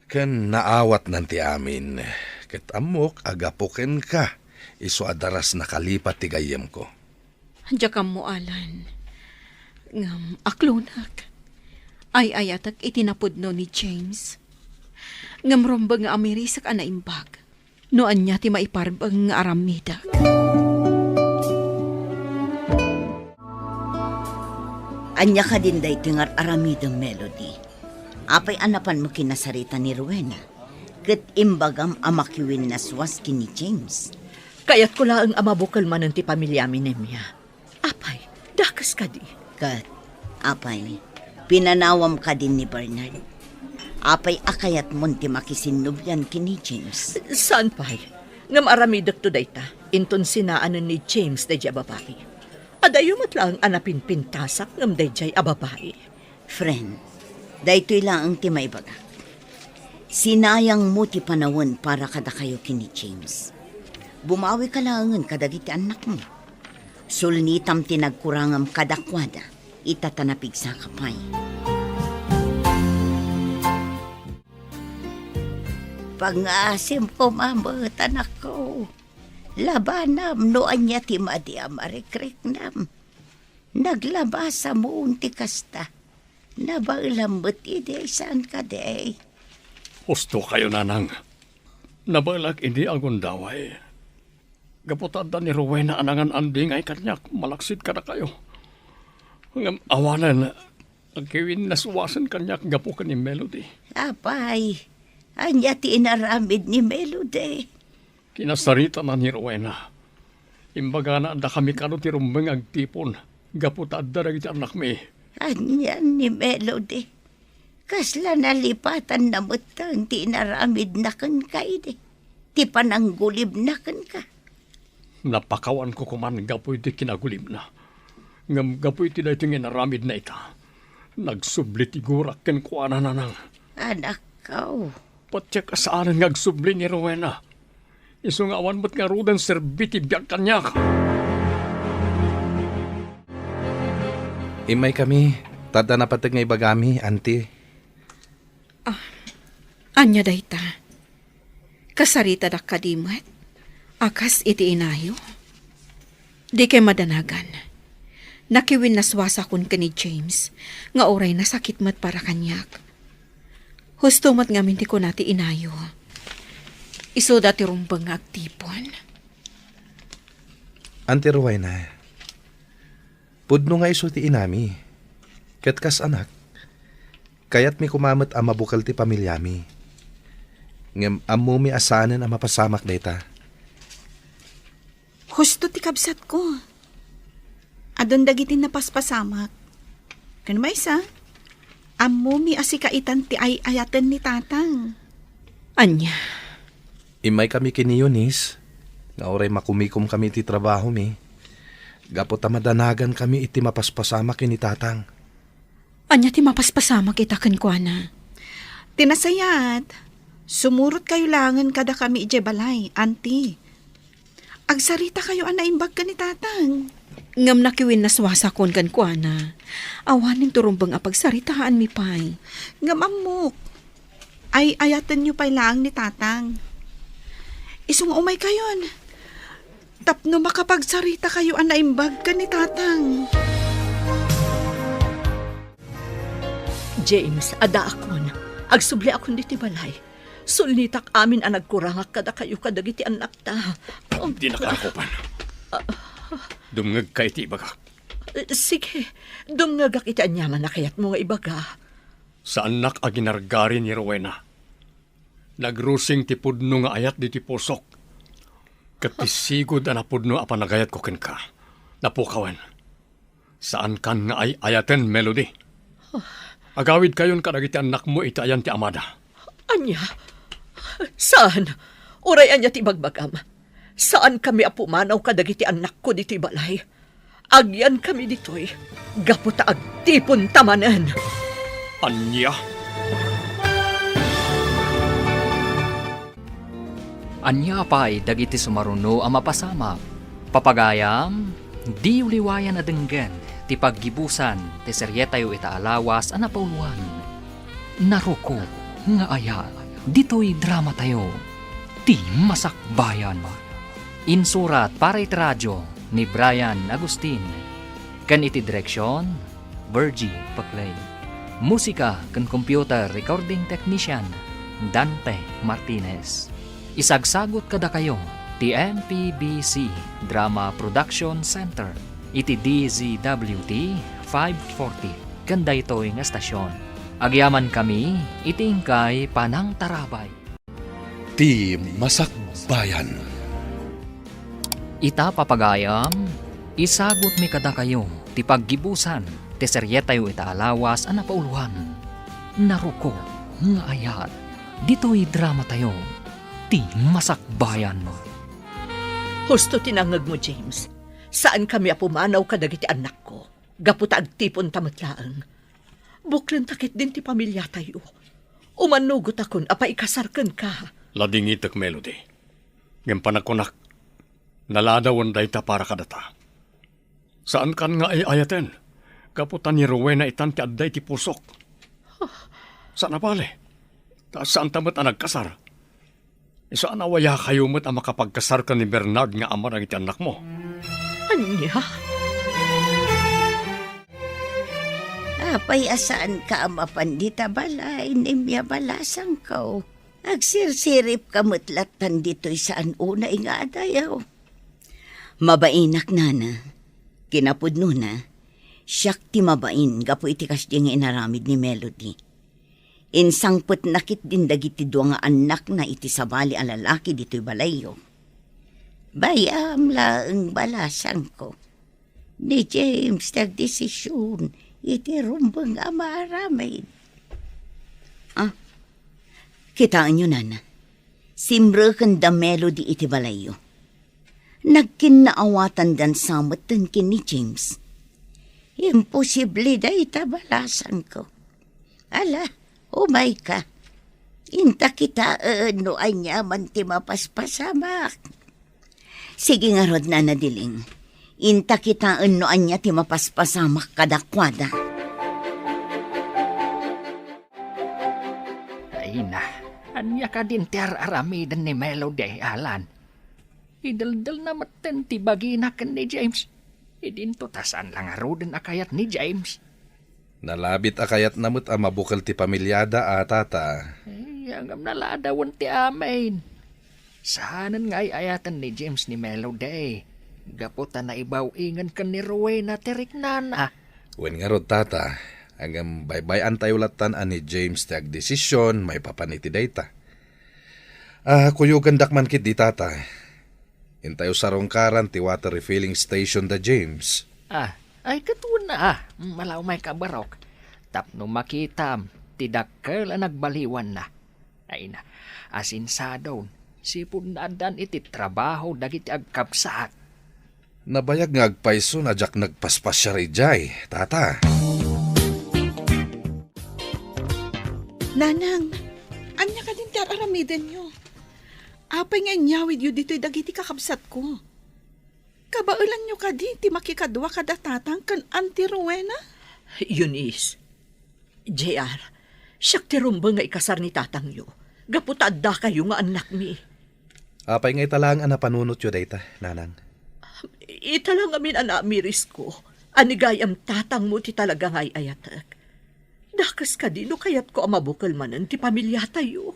Ken naawatnan ti amin, ket ammok a gapu kenka, isu a daras nakalipat ti gayyemko. Diak ammo, Alan. Ngem aklonak. Ay-ayatek iti napudno ni James. Ngem rumbeng nga amirisek a naimbag. No ania ti maiparbeng nga aramidek. Ania kadin daytoy nga ar-aramidem, Melody? Apay a napanmo kinasarita ni Rowena, ket imbagam a makiwinnaswas ken ni James? Kayatko laeng a mabukel manen ti pamiliami, Nemia. Apay, dakes kadi? Ket, apay, pinanawam kadi ni Bernard? Apay a kayatmon ti makisinnublian ken ni James? Saan pay? Ngem aramidekto dayta, inton sinaanen ni James daydiay a babai. Adayo met laeng a napinpintasak ngem daydiay a babai. Friend, daytoy laeng ti maibagak. Sinayangmo ti panawen para kadakayo ken ni James. Bumawika laengen kadagiti annakmo. Sulnitam ti nagkurangam kadakuada, ita ta napigsaka pay. Pangngasim koma met, anakko. Labanam no ania ti madi a marikriknam. Naglabasamon ti kasta. Nabaelam met idi, saan kadi? Husto kayo, nanang. Nabaelak idi agundaway. Gapu ta adda ni Rowena a nangan-andingay kaniak malaksid kadakayo. Ngem awanen, nakiwinnaswasen kaniak gapu ken ni Melody. Apay, ania ti inaramid ni Melody? Kinasaritana ni Rowena. Imbagana a dakami kano ti rumbeng nga agtipon gapu ta adda dagiti annakmi. Anian ni Melody? Kasla nalipatanna metten ti inaramidna kenka idi, ti pananggulibna kenka. Napakawanko koman gapu iti kinagulibna. Ngem gapu iti daytoy nga inaramidna ita, nagsubli ti gurak kenkuana, nanang. Anakko. Patiek a saanen nga agsubli ni Rowena. Isu nga awan met ngaruden serbi ti biag kaniak. Immaykami, ta adda napateg nga ibagami, anti. Ah, ania dayta? Kasaritadak kadi met a kas iti inayo? Dikay madanagan. Nakiwinnaswasakon ken ni James, nga uray nasakit met para kaniak. Husto met ngamin ti kuna ti inayo. Isuda ti rumbeng nga agtipon. Anti Rowena, pudno nga isu ti inami. Ket kas anak, kayatmi koma met a mabukel ti pamiliami. Ngem ammomi a saanen a mapasamak dayta. Husto ti kabsatko. Adun dagiti napaspasamak. Ken maysa, ammomi a sika itan ti ay-ayaten ni Tatang. Ania? Immaykami ken ni Eunice, nga uray makumikomkami iti trabahomi, gapu ta madanagankami iti mapaspasamak ken ni Tatang. Ania ti mapaspasamak ita kenkuana? Ti nasayaat, sumurotkayo laengen kadakami idiay balay, Auntie. Agsaritakayo a naimbag ken ni Tatang. Ngem nakiwinnaswasakon kenkuana. Awanen ti rumbeng a pagsaritaanmi pay. Ngem ammok, ay-ayatenyo pay laeng ni Tatang. Isu nga umaykayon. Tapno makapagsaritakayo a naimbag ken ni Tatang. James, addaakon. Agsubliakon ditoy balay. Sulnitak amin a nagkurangak kadakayo kadagiti annakta. Oh. Dinaka rakupan. Dumngegka iti ibagak. Sige, dumngegak iti aniaman a kayatmo nga ibaga. Saannak a ginargari ni Rowena. Nagrusing ti pudno nga ayat ditoy pusok. Ket ti sigud a napudno a panagayatko kenka, napukawen. Saankan nga ay-ayaten, Melody. Agawidkayon kadagiti annakmo iti ayan ti amada. Ania? Saan? Uray ania ti ibagbagam? Saankami a pumanaw kadagiti annakko ditoy balay. Agyankami ditoy gapu ta agtiponta manen. Ania? Ania pay dagiti sumaruno a mapasamak? Papagayam, diyo liwayan a denggen ti paggibusan ti serietayo ita a lawas a napauloan. Narukop nga ayat ditoy dramatayo, Ti Masakbayan. Insurat para iti radio ni Brian Agustin, ken iti direksion, Virgie Paclay. Musika ken computer recording technician, Dante Martinez. Isagsagut kadakayo ti M P B C Drama Production Center iti D Z W T five forty ken daytoy nga estasion. Agyamankami iti inkay panangtarabay. Ti Masakbayan. Ita, papagayam, isagutmi kadakayo ti paggibusan ti serietayo ita a lawas a napauloan, Narukop nga Ayat, ditoy dramatayo, Ti Masakbayan. Husto ti nangngegmo, James. Saankami a pumanaw kadagiti annakko, gapu ta agtiponta met laeng. Buklenta ketdin ti pamiliatayo. Umannugotakon a paikasar kenka. Ladingitek, Melody. Ngem panagkunak, naladawen dayta para kadata. Saankan nga ay-ayaten, gapu ta ni Rowena itan ti adda iti pusok. Saan a bale, ta saanta met a nagkasar. Saan a wayakayo met a makapagkasar ken ni Bernard nga ama dagiti annakmo? Ania? Apay a saanka a mapan dita balay, Nimia balasangko? Agsirsiripka met lattan ditoy saan unay nga adayo. Mabainak, nana. Kinapudnona, siak ti mabain gapu iti kasdi nga inaramid ni Melody. Insangpetna ketdin dagiti dua nga annakna iti sabali a lalaki ditoy balayyo. Bayam laeng, balasangko. Ni James ti agdesision iti rumbeng a maaramid. Ah, kitaenyo, nana. Simreken da Melody iti balayyo. Nagkinnaawatandan sa metten ken ni James. Imposible dayta, balasangko. Ala, umayka. Inta kitaen no aniaman ti mapaspasamak. Sige ngarud, Nana Diling. Inta kitaen no ania ti mapaspasamak kadakuada. Ay na, ania kadin ti ar-aramiden ni Melody, Alan? Ideldelna metten ti bagina ken ni James. Idinto ta saan la ngaruden a kayat ni James. Nalabit a kayatna met a mabukel ti pamiliada a, tata. Ay, ngem naladawen ti amin. Saanen nga ay-ayaten ni James ni Melody, gapu ta naibaw-ingen ken ni Rowena ti riknana. Wen ngarud, tata, ngem baybay-antayo lattan a ni James ti agdesision maipapan iti dayta. Ah, kuyogandak man ketdi, tata. Intayo sarungkaran ti water refilling station da James. Ah, Ay, ket wen a, mala umayka barok, tapno makitam ti dakkel a nagbaliwanna. Ay na, asinsadon, sipud naaddan iti trabaho dagiti agkabsat. Nabayag nga agpayso no diak nagpaspasiar idiay, tata. Nanang, ania kadin ti ar-aramidenyo? Apay nga inyawidyo ditoy dagiti kakabsatko? Kabaelanyo kadi ti makikadua kada tatang ken Auntie Rowena? Eunice, J R, siak ti rumbeng nga ikasar ni tatangyo, gapu ta addakayo nga annakmi. Apay nga ita laeng a napanunotyo dayta, nanang? Ita la ngamin a naamirisko a ni gayam tatangmo ti talaga nga ay-ayatek. Dakes kadi no kayatko a mabukel manen ti pamiliatayo.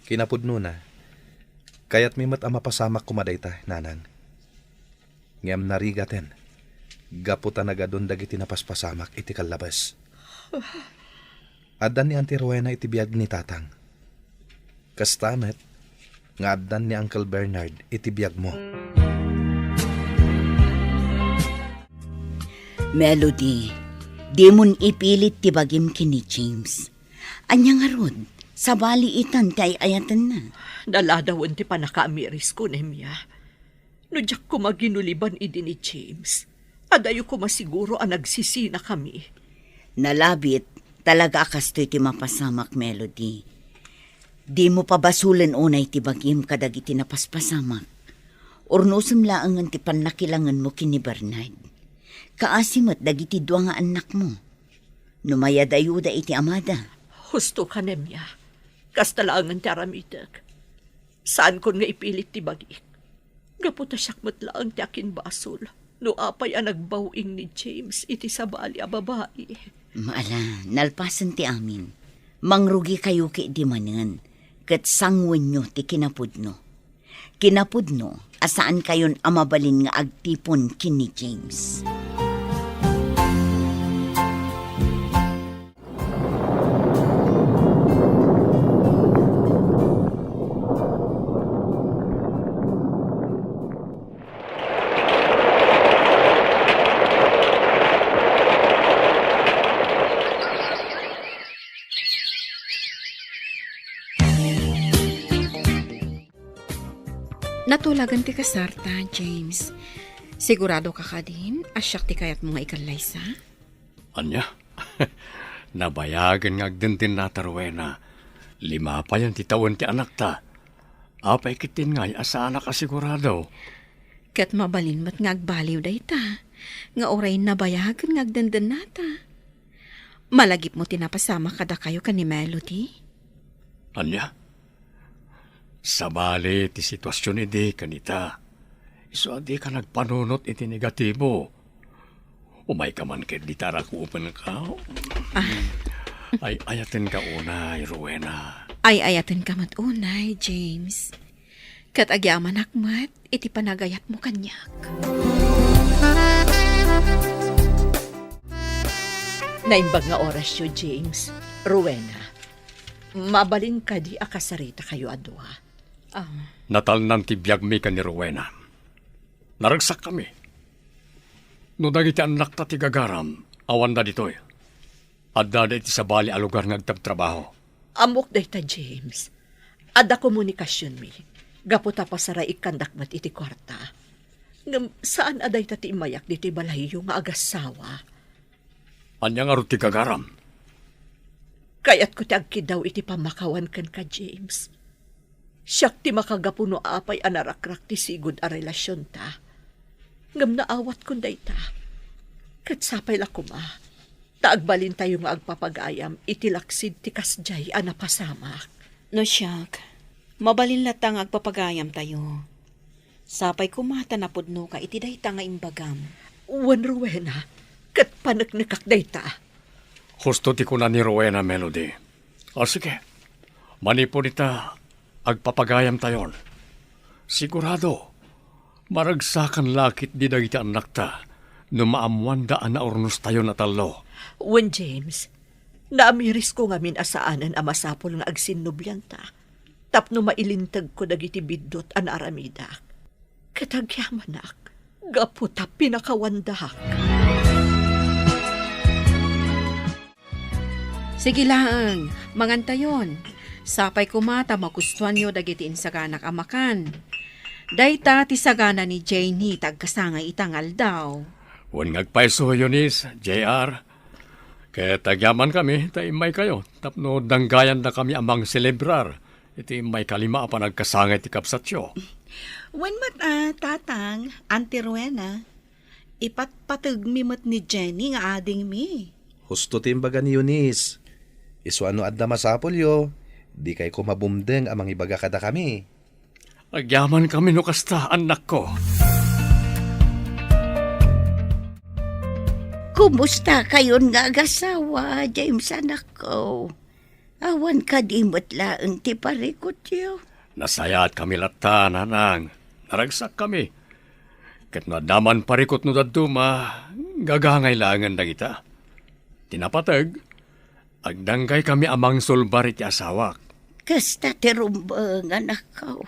Kinapudnona, kayatmi met a mapasamak koma dayta, nanang. Ngem narigaten, gapu ta nagadun dagiti napaspasamak iti kallabes. Addan ni Auntie Rowena iti biag ni tatang. Kasta met nga addan ni Uncle Bernard iti biagmo. Melody, dimon ipilit ti bagim ken ni James. Ania ngarud, sabali itan ti ay-ayatenna. Naladawen ti pannakaamirisko, Nemia. No diak koma ginuliban idi ni James, adayo koma siguro a nagsisinakami. Nalabit, talaga a kastoy ti mapasamak, Melody. Dimo pabasolen unay ti bagim kadagiti napaspasamak. Urnosem laengen ti pannakilangenmo ken ni Bernard. Kaasi met dagiti dua nga annakmo. No mayadayuda iti amada. Husto ka, Nemia. Kasta laengen ti aramidek. Saankon nga ipilit ti bagik. Gapu ta siak met laeng ti akinbasol no apay a nagbaw-ing ni James iti sabali a babai. Maala, nalpasen ti amin. Mangrugikayo ketdi manen, ket sanguenyo ti kinapudno. Kinapudno a saankayon a mabalin nga agtipon ken ni James. Natulagan ti kasarta, James. Sigurado ka kadin a siak ti kayatmo nga ikallaysa? Ania? Nabayagen nga agdendennata, Rowena. Lima payen ti tawen ti anakta. Apay ketdin ngay a saanak a sigurado? Ket mabalin met nga agbaliw dayta, nga uray nabayagen nga agdendennata. Malagipmo ti napasamak kadakayo ken ni Melody? Ania? Sabali ti situasion idi ken ita. Isu a dika nagpanunot iti negatibo. Umayka man ket dita rakupenka. Ah. Ay-ayatenka unay, Rowena. Ay-ayatenka met unay, James. Ket agyamanak met iti panagayatmo kaniak. Naimbag nga orasyo, James. Rowena, mabalin kadi a kasaritakayo a dua? Ah. Natalnan ti biagmi ken ni Rowena. Naragsakkami. No dagiti annakta ti gagaram, awanda ditoy. Addada iti sabali a lugar nga agtabtrabaho. Ammok dayta, James. Adda komunikasionmi. Gapu ta pasaraikkandak met iti kuarta. Ngem saan a dayta ti immayak ditoy balayyo nga agassawa. Ania ngarud ti gagaram? Kayatko ti agkiddaw iti pammakawan kenka, James. Siak ti makagapu no apay a narakrak ti sigud a relasionta. Ngem naawatkon dayta. Ket sapay la koma, ta agbalintayo nga agpapagayam iti laksid ti kasdiay a napasamak. No siak, mabalin latta nga agpapagayamtayo. Sapay koma ta napudnoka iti dayta nga imbagam. Wen, Rowena, ket paneknekak dayta. Husto ti kuna ni Rowena, Melody. O, sige. Manipud ita, agpapagayamtayon. Sigurado, maragsakan la ketdi dagiti annakta no maammoanda a naurnostayon a tallo. Wen, James, naamirisko ngamin a saanen a masapul nga agsinnobianta tapno mailintegko dagiti biddut a naaramidak. Ket agyamanak, gapu ta pinakawandak. Sige laeng, mangantayon. Sapay koma ta magustuanyo dagiti insaganak a makan. Dayta ti sagana ni Jenny ta agkasangay ita nga aldaw. Wen nga agpayso, Eunice, J R. Ket agyamankami ta immaykayo tapno danggayandakami a mangselebrar iti immaykalima a panagkasangay ti kabsatyo. Wen met a, Tatang, Auntie Rowena, ipatpategmi met ni Jenny nga adingmi. Husto ti imbaga ni Eunice. Isu a no adda masapulyo, dikay koma bumdeng a mangibaga kadakami. Agyamankami no kasta, annakko. Kumusta kayon nga agasawa, James, anakko? Awan kadi met laeng ti parikutyo? Nasayaat kami latta, nanang. Naragsak kami. Ket no adda man parikut no dadduma, gagangay laengen dagita. Ti napateg, agdanggay kami a mangsulbar iti asawak. Kasta ti rumbeng, anakko.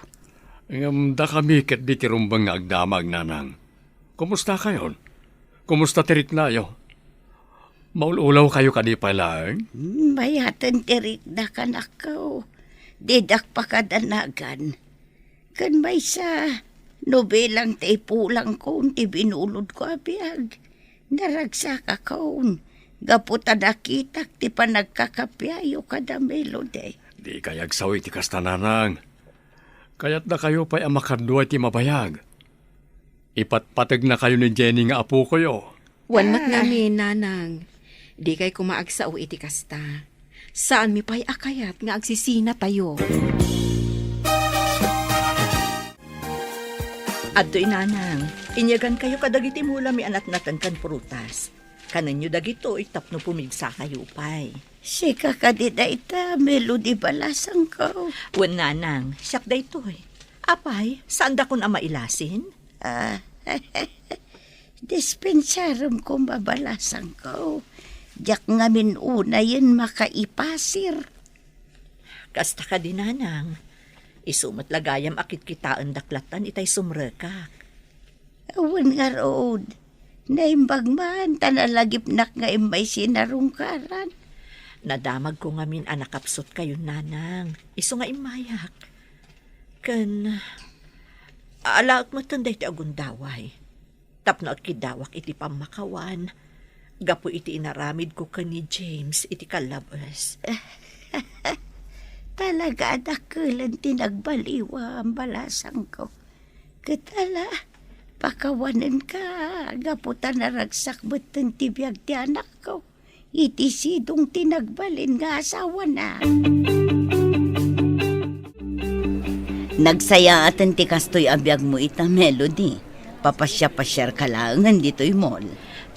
Ngem dakami ket di ti rumbeng nga agdamag, nanang. Kumusta kayon? Kumusta ti riknayo? Maul-ulaw kayo kadi pay laeng? Hmm, mayaten ti rikna, anakko. Didak pakadanagan. Ken maysa, no bilang ti ipulangkon ti binulodko a biag, naragsakakon gapu ta nakitak ti panagkakapiayo kada Melody. Dikay agsaw iti kasta, nanang. Kayatdakayo pay a makadua iti mabayag. Ipatpategnakayo ni Jenny nga apokoyo. Wen met ngamin, nanang. Dikay koma agsao iti kasta. Saanmi pay a kayat nga agsisinatayo. Adtoy, nanang, inyagankayo kadagiti mulami a natnaten ken prutas. Kanenyo dagitoy tapno pumigsakayo pay. Sika kadi dayta, Melody, balasangko? Wen, nanang, siak daytoy. Apay, saandakon a mailasin? Ah, dispensarem koma, balasangko. Diak ngamin unayen makaipasir. Kasta kadi, nanang. Isu met la gayam a kitkitaendak lattan itay sumrekak. Awan ngarud. Naimbag man ta nalagipnak nga immay sinarungkaran. Nadamagko ngamin a nakapsutkayon, nanang. Isu nga immayak. Ken alaek metten daytoy a gundaway. Tapno agkidawak iti pammakawan, gapu iti inaramidko ken ni James iti kallab-es. Talaga a dakelen ti nagbaliwam, balasangko. Ket ala, pakawanenka, gapu ta naragsak metten ti biag ti anakko. Iti sidong ti nagbalin nga asawana. Nagsayaaten ti kastoy a biagmo ita, Melody. Papasiapasiarka laengen ditoy mall.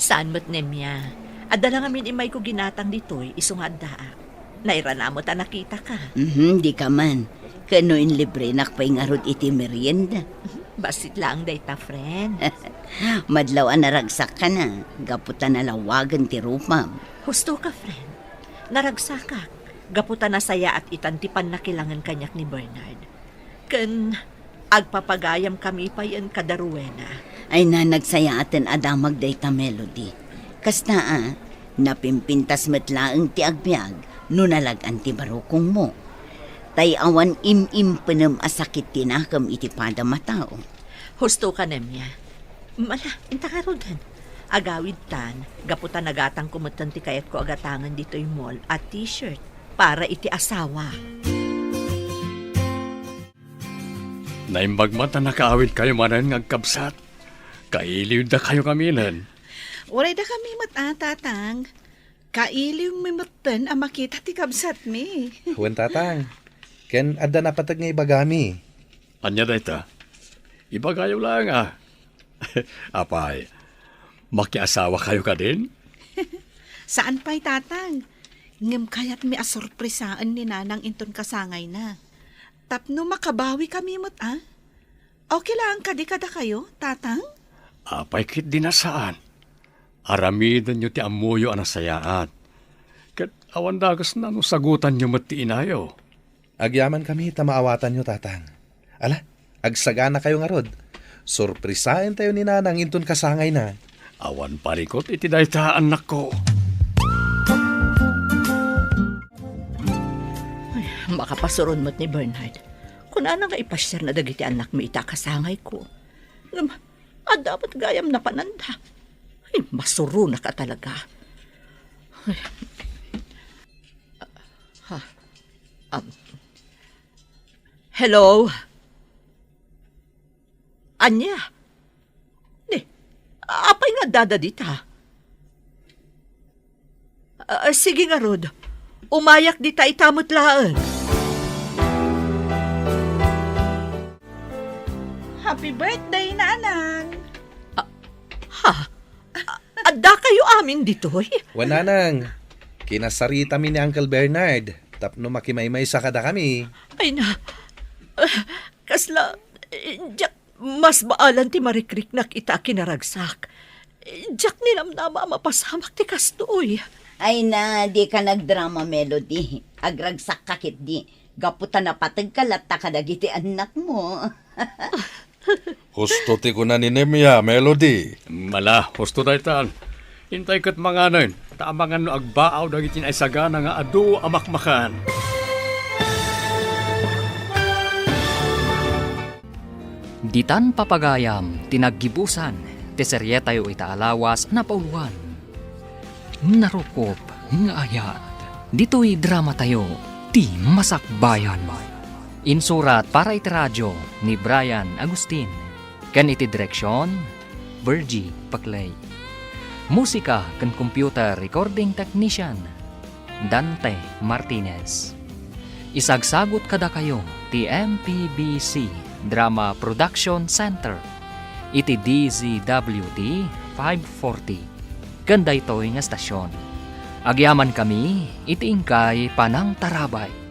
Saan met, Nemia. Adda la ngamin immayko ginatang ditoy, isu nga addaak. Nairana met a nakitaka. Mhm, dika man. Ken no inlibrenak pay ngarud iti merienda. Bassit laeng dayta, friend. Madlaw a naragsakka na, gapu ta nalawagen ti rupam. Hustoka, friend. Naragsakak, gapu ta nasayaat itan ti pannakilangen kaniak ni Bernard. Ken agpapagayamkami payen kada Rowena. Ay na, nagsayaaten a damag dayta, Melody. Kasta a, napimpintas met laeng ti agbiag no nalag-an ti barukongmo. Tay awan im-impenem a sakit ti nakem iti padam a tao. Husto ka, Nemia. Mala, inta ngaruden. Agawidtan, gapu ta nagatangko metten ti kayatko a gatangen ditoy mall a t-shirt para iti asawa. Naimbag man ta nakaawidkayo manen nga agkabsat. Kailiwdakayo kaminen. Uray dakami met a, Tatang. Kailiwmi metten a makita ti kabsatmi. Wen, Tatang. Ken adda napateg nga ibagami. Ania dayta? Ibagayo laeng a. Apay, makiasawakayo kadin? Saan pay, Tatang. Ngem kayatmi a sorpresaen ni Nanang inton kasangayna. Tapno makabawikami met a. Okay laeng kadi kadakayo, Tatang? Apay ketdi a saan. Aramidenyo ti ammoyo a nasayaat. Ket awan dakesna no sagutanyo met ti inayo. Agyamankami ta maawatanyo, Tatang. Ala, agsaganakayo ngarud. Sorpresaentayo ni Nanang inton kasangayna. Awan parikut iti dayta, annakko. Kapasuron met ni Bernard. Kunana nga ipasiarna dagiti annakmi ita a kasangayko. Ngem, adda met gayam napananda. Ay, masuronak a talaga. Ay. Ha? Um, hello? Ania? Ni, apay nga addada dita? Ah, sige ngarud. Umayak dita ita met laeng. Happy birthday, Nanang! Ah, ha? A-, adda kayo amin ditoy? Wen, Nanang. Kinasaritami ni Uncle Bernard tapno makimaymaysa kadakami. Ay na, ah, kasla, eh, diak Mas baalan ti marikriknak ita a kinaragsak. Diak ninamnama a mapasamak ti kastoy. Ay na, dika nagdrama, Melody. Agragsakka ketdi. Gapu ta napategka latta kadagiti annakmo. Husto ti kuna ni Nemia, Melody. Ala, husto daytan. Intay ket manganen, ta amangan no agbaaw dagiti naisagana nga adu a makmakan. Ditan papagayam ti naggibusan ti serietayo ita a lawas a napauluan, Narukop nga Ayat. Ditoy dramatayo ti Masakbayan. Insurat para iti radio ni Brian Agustin, ken iti direksion, Virgie Paclay. Musika ken computer recording technician, Dante Martinez. Isagsagut kadakayo ti M P B C Drama Production Center iti D Z W T five forty ken daytoy nga estasion. Agyamankami iti inkay panangtarabay.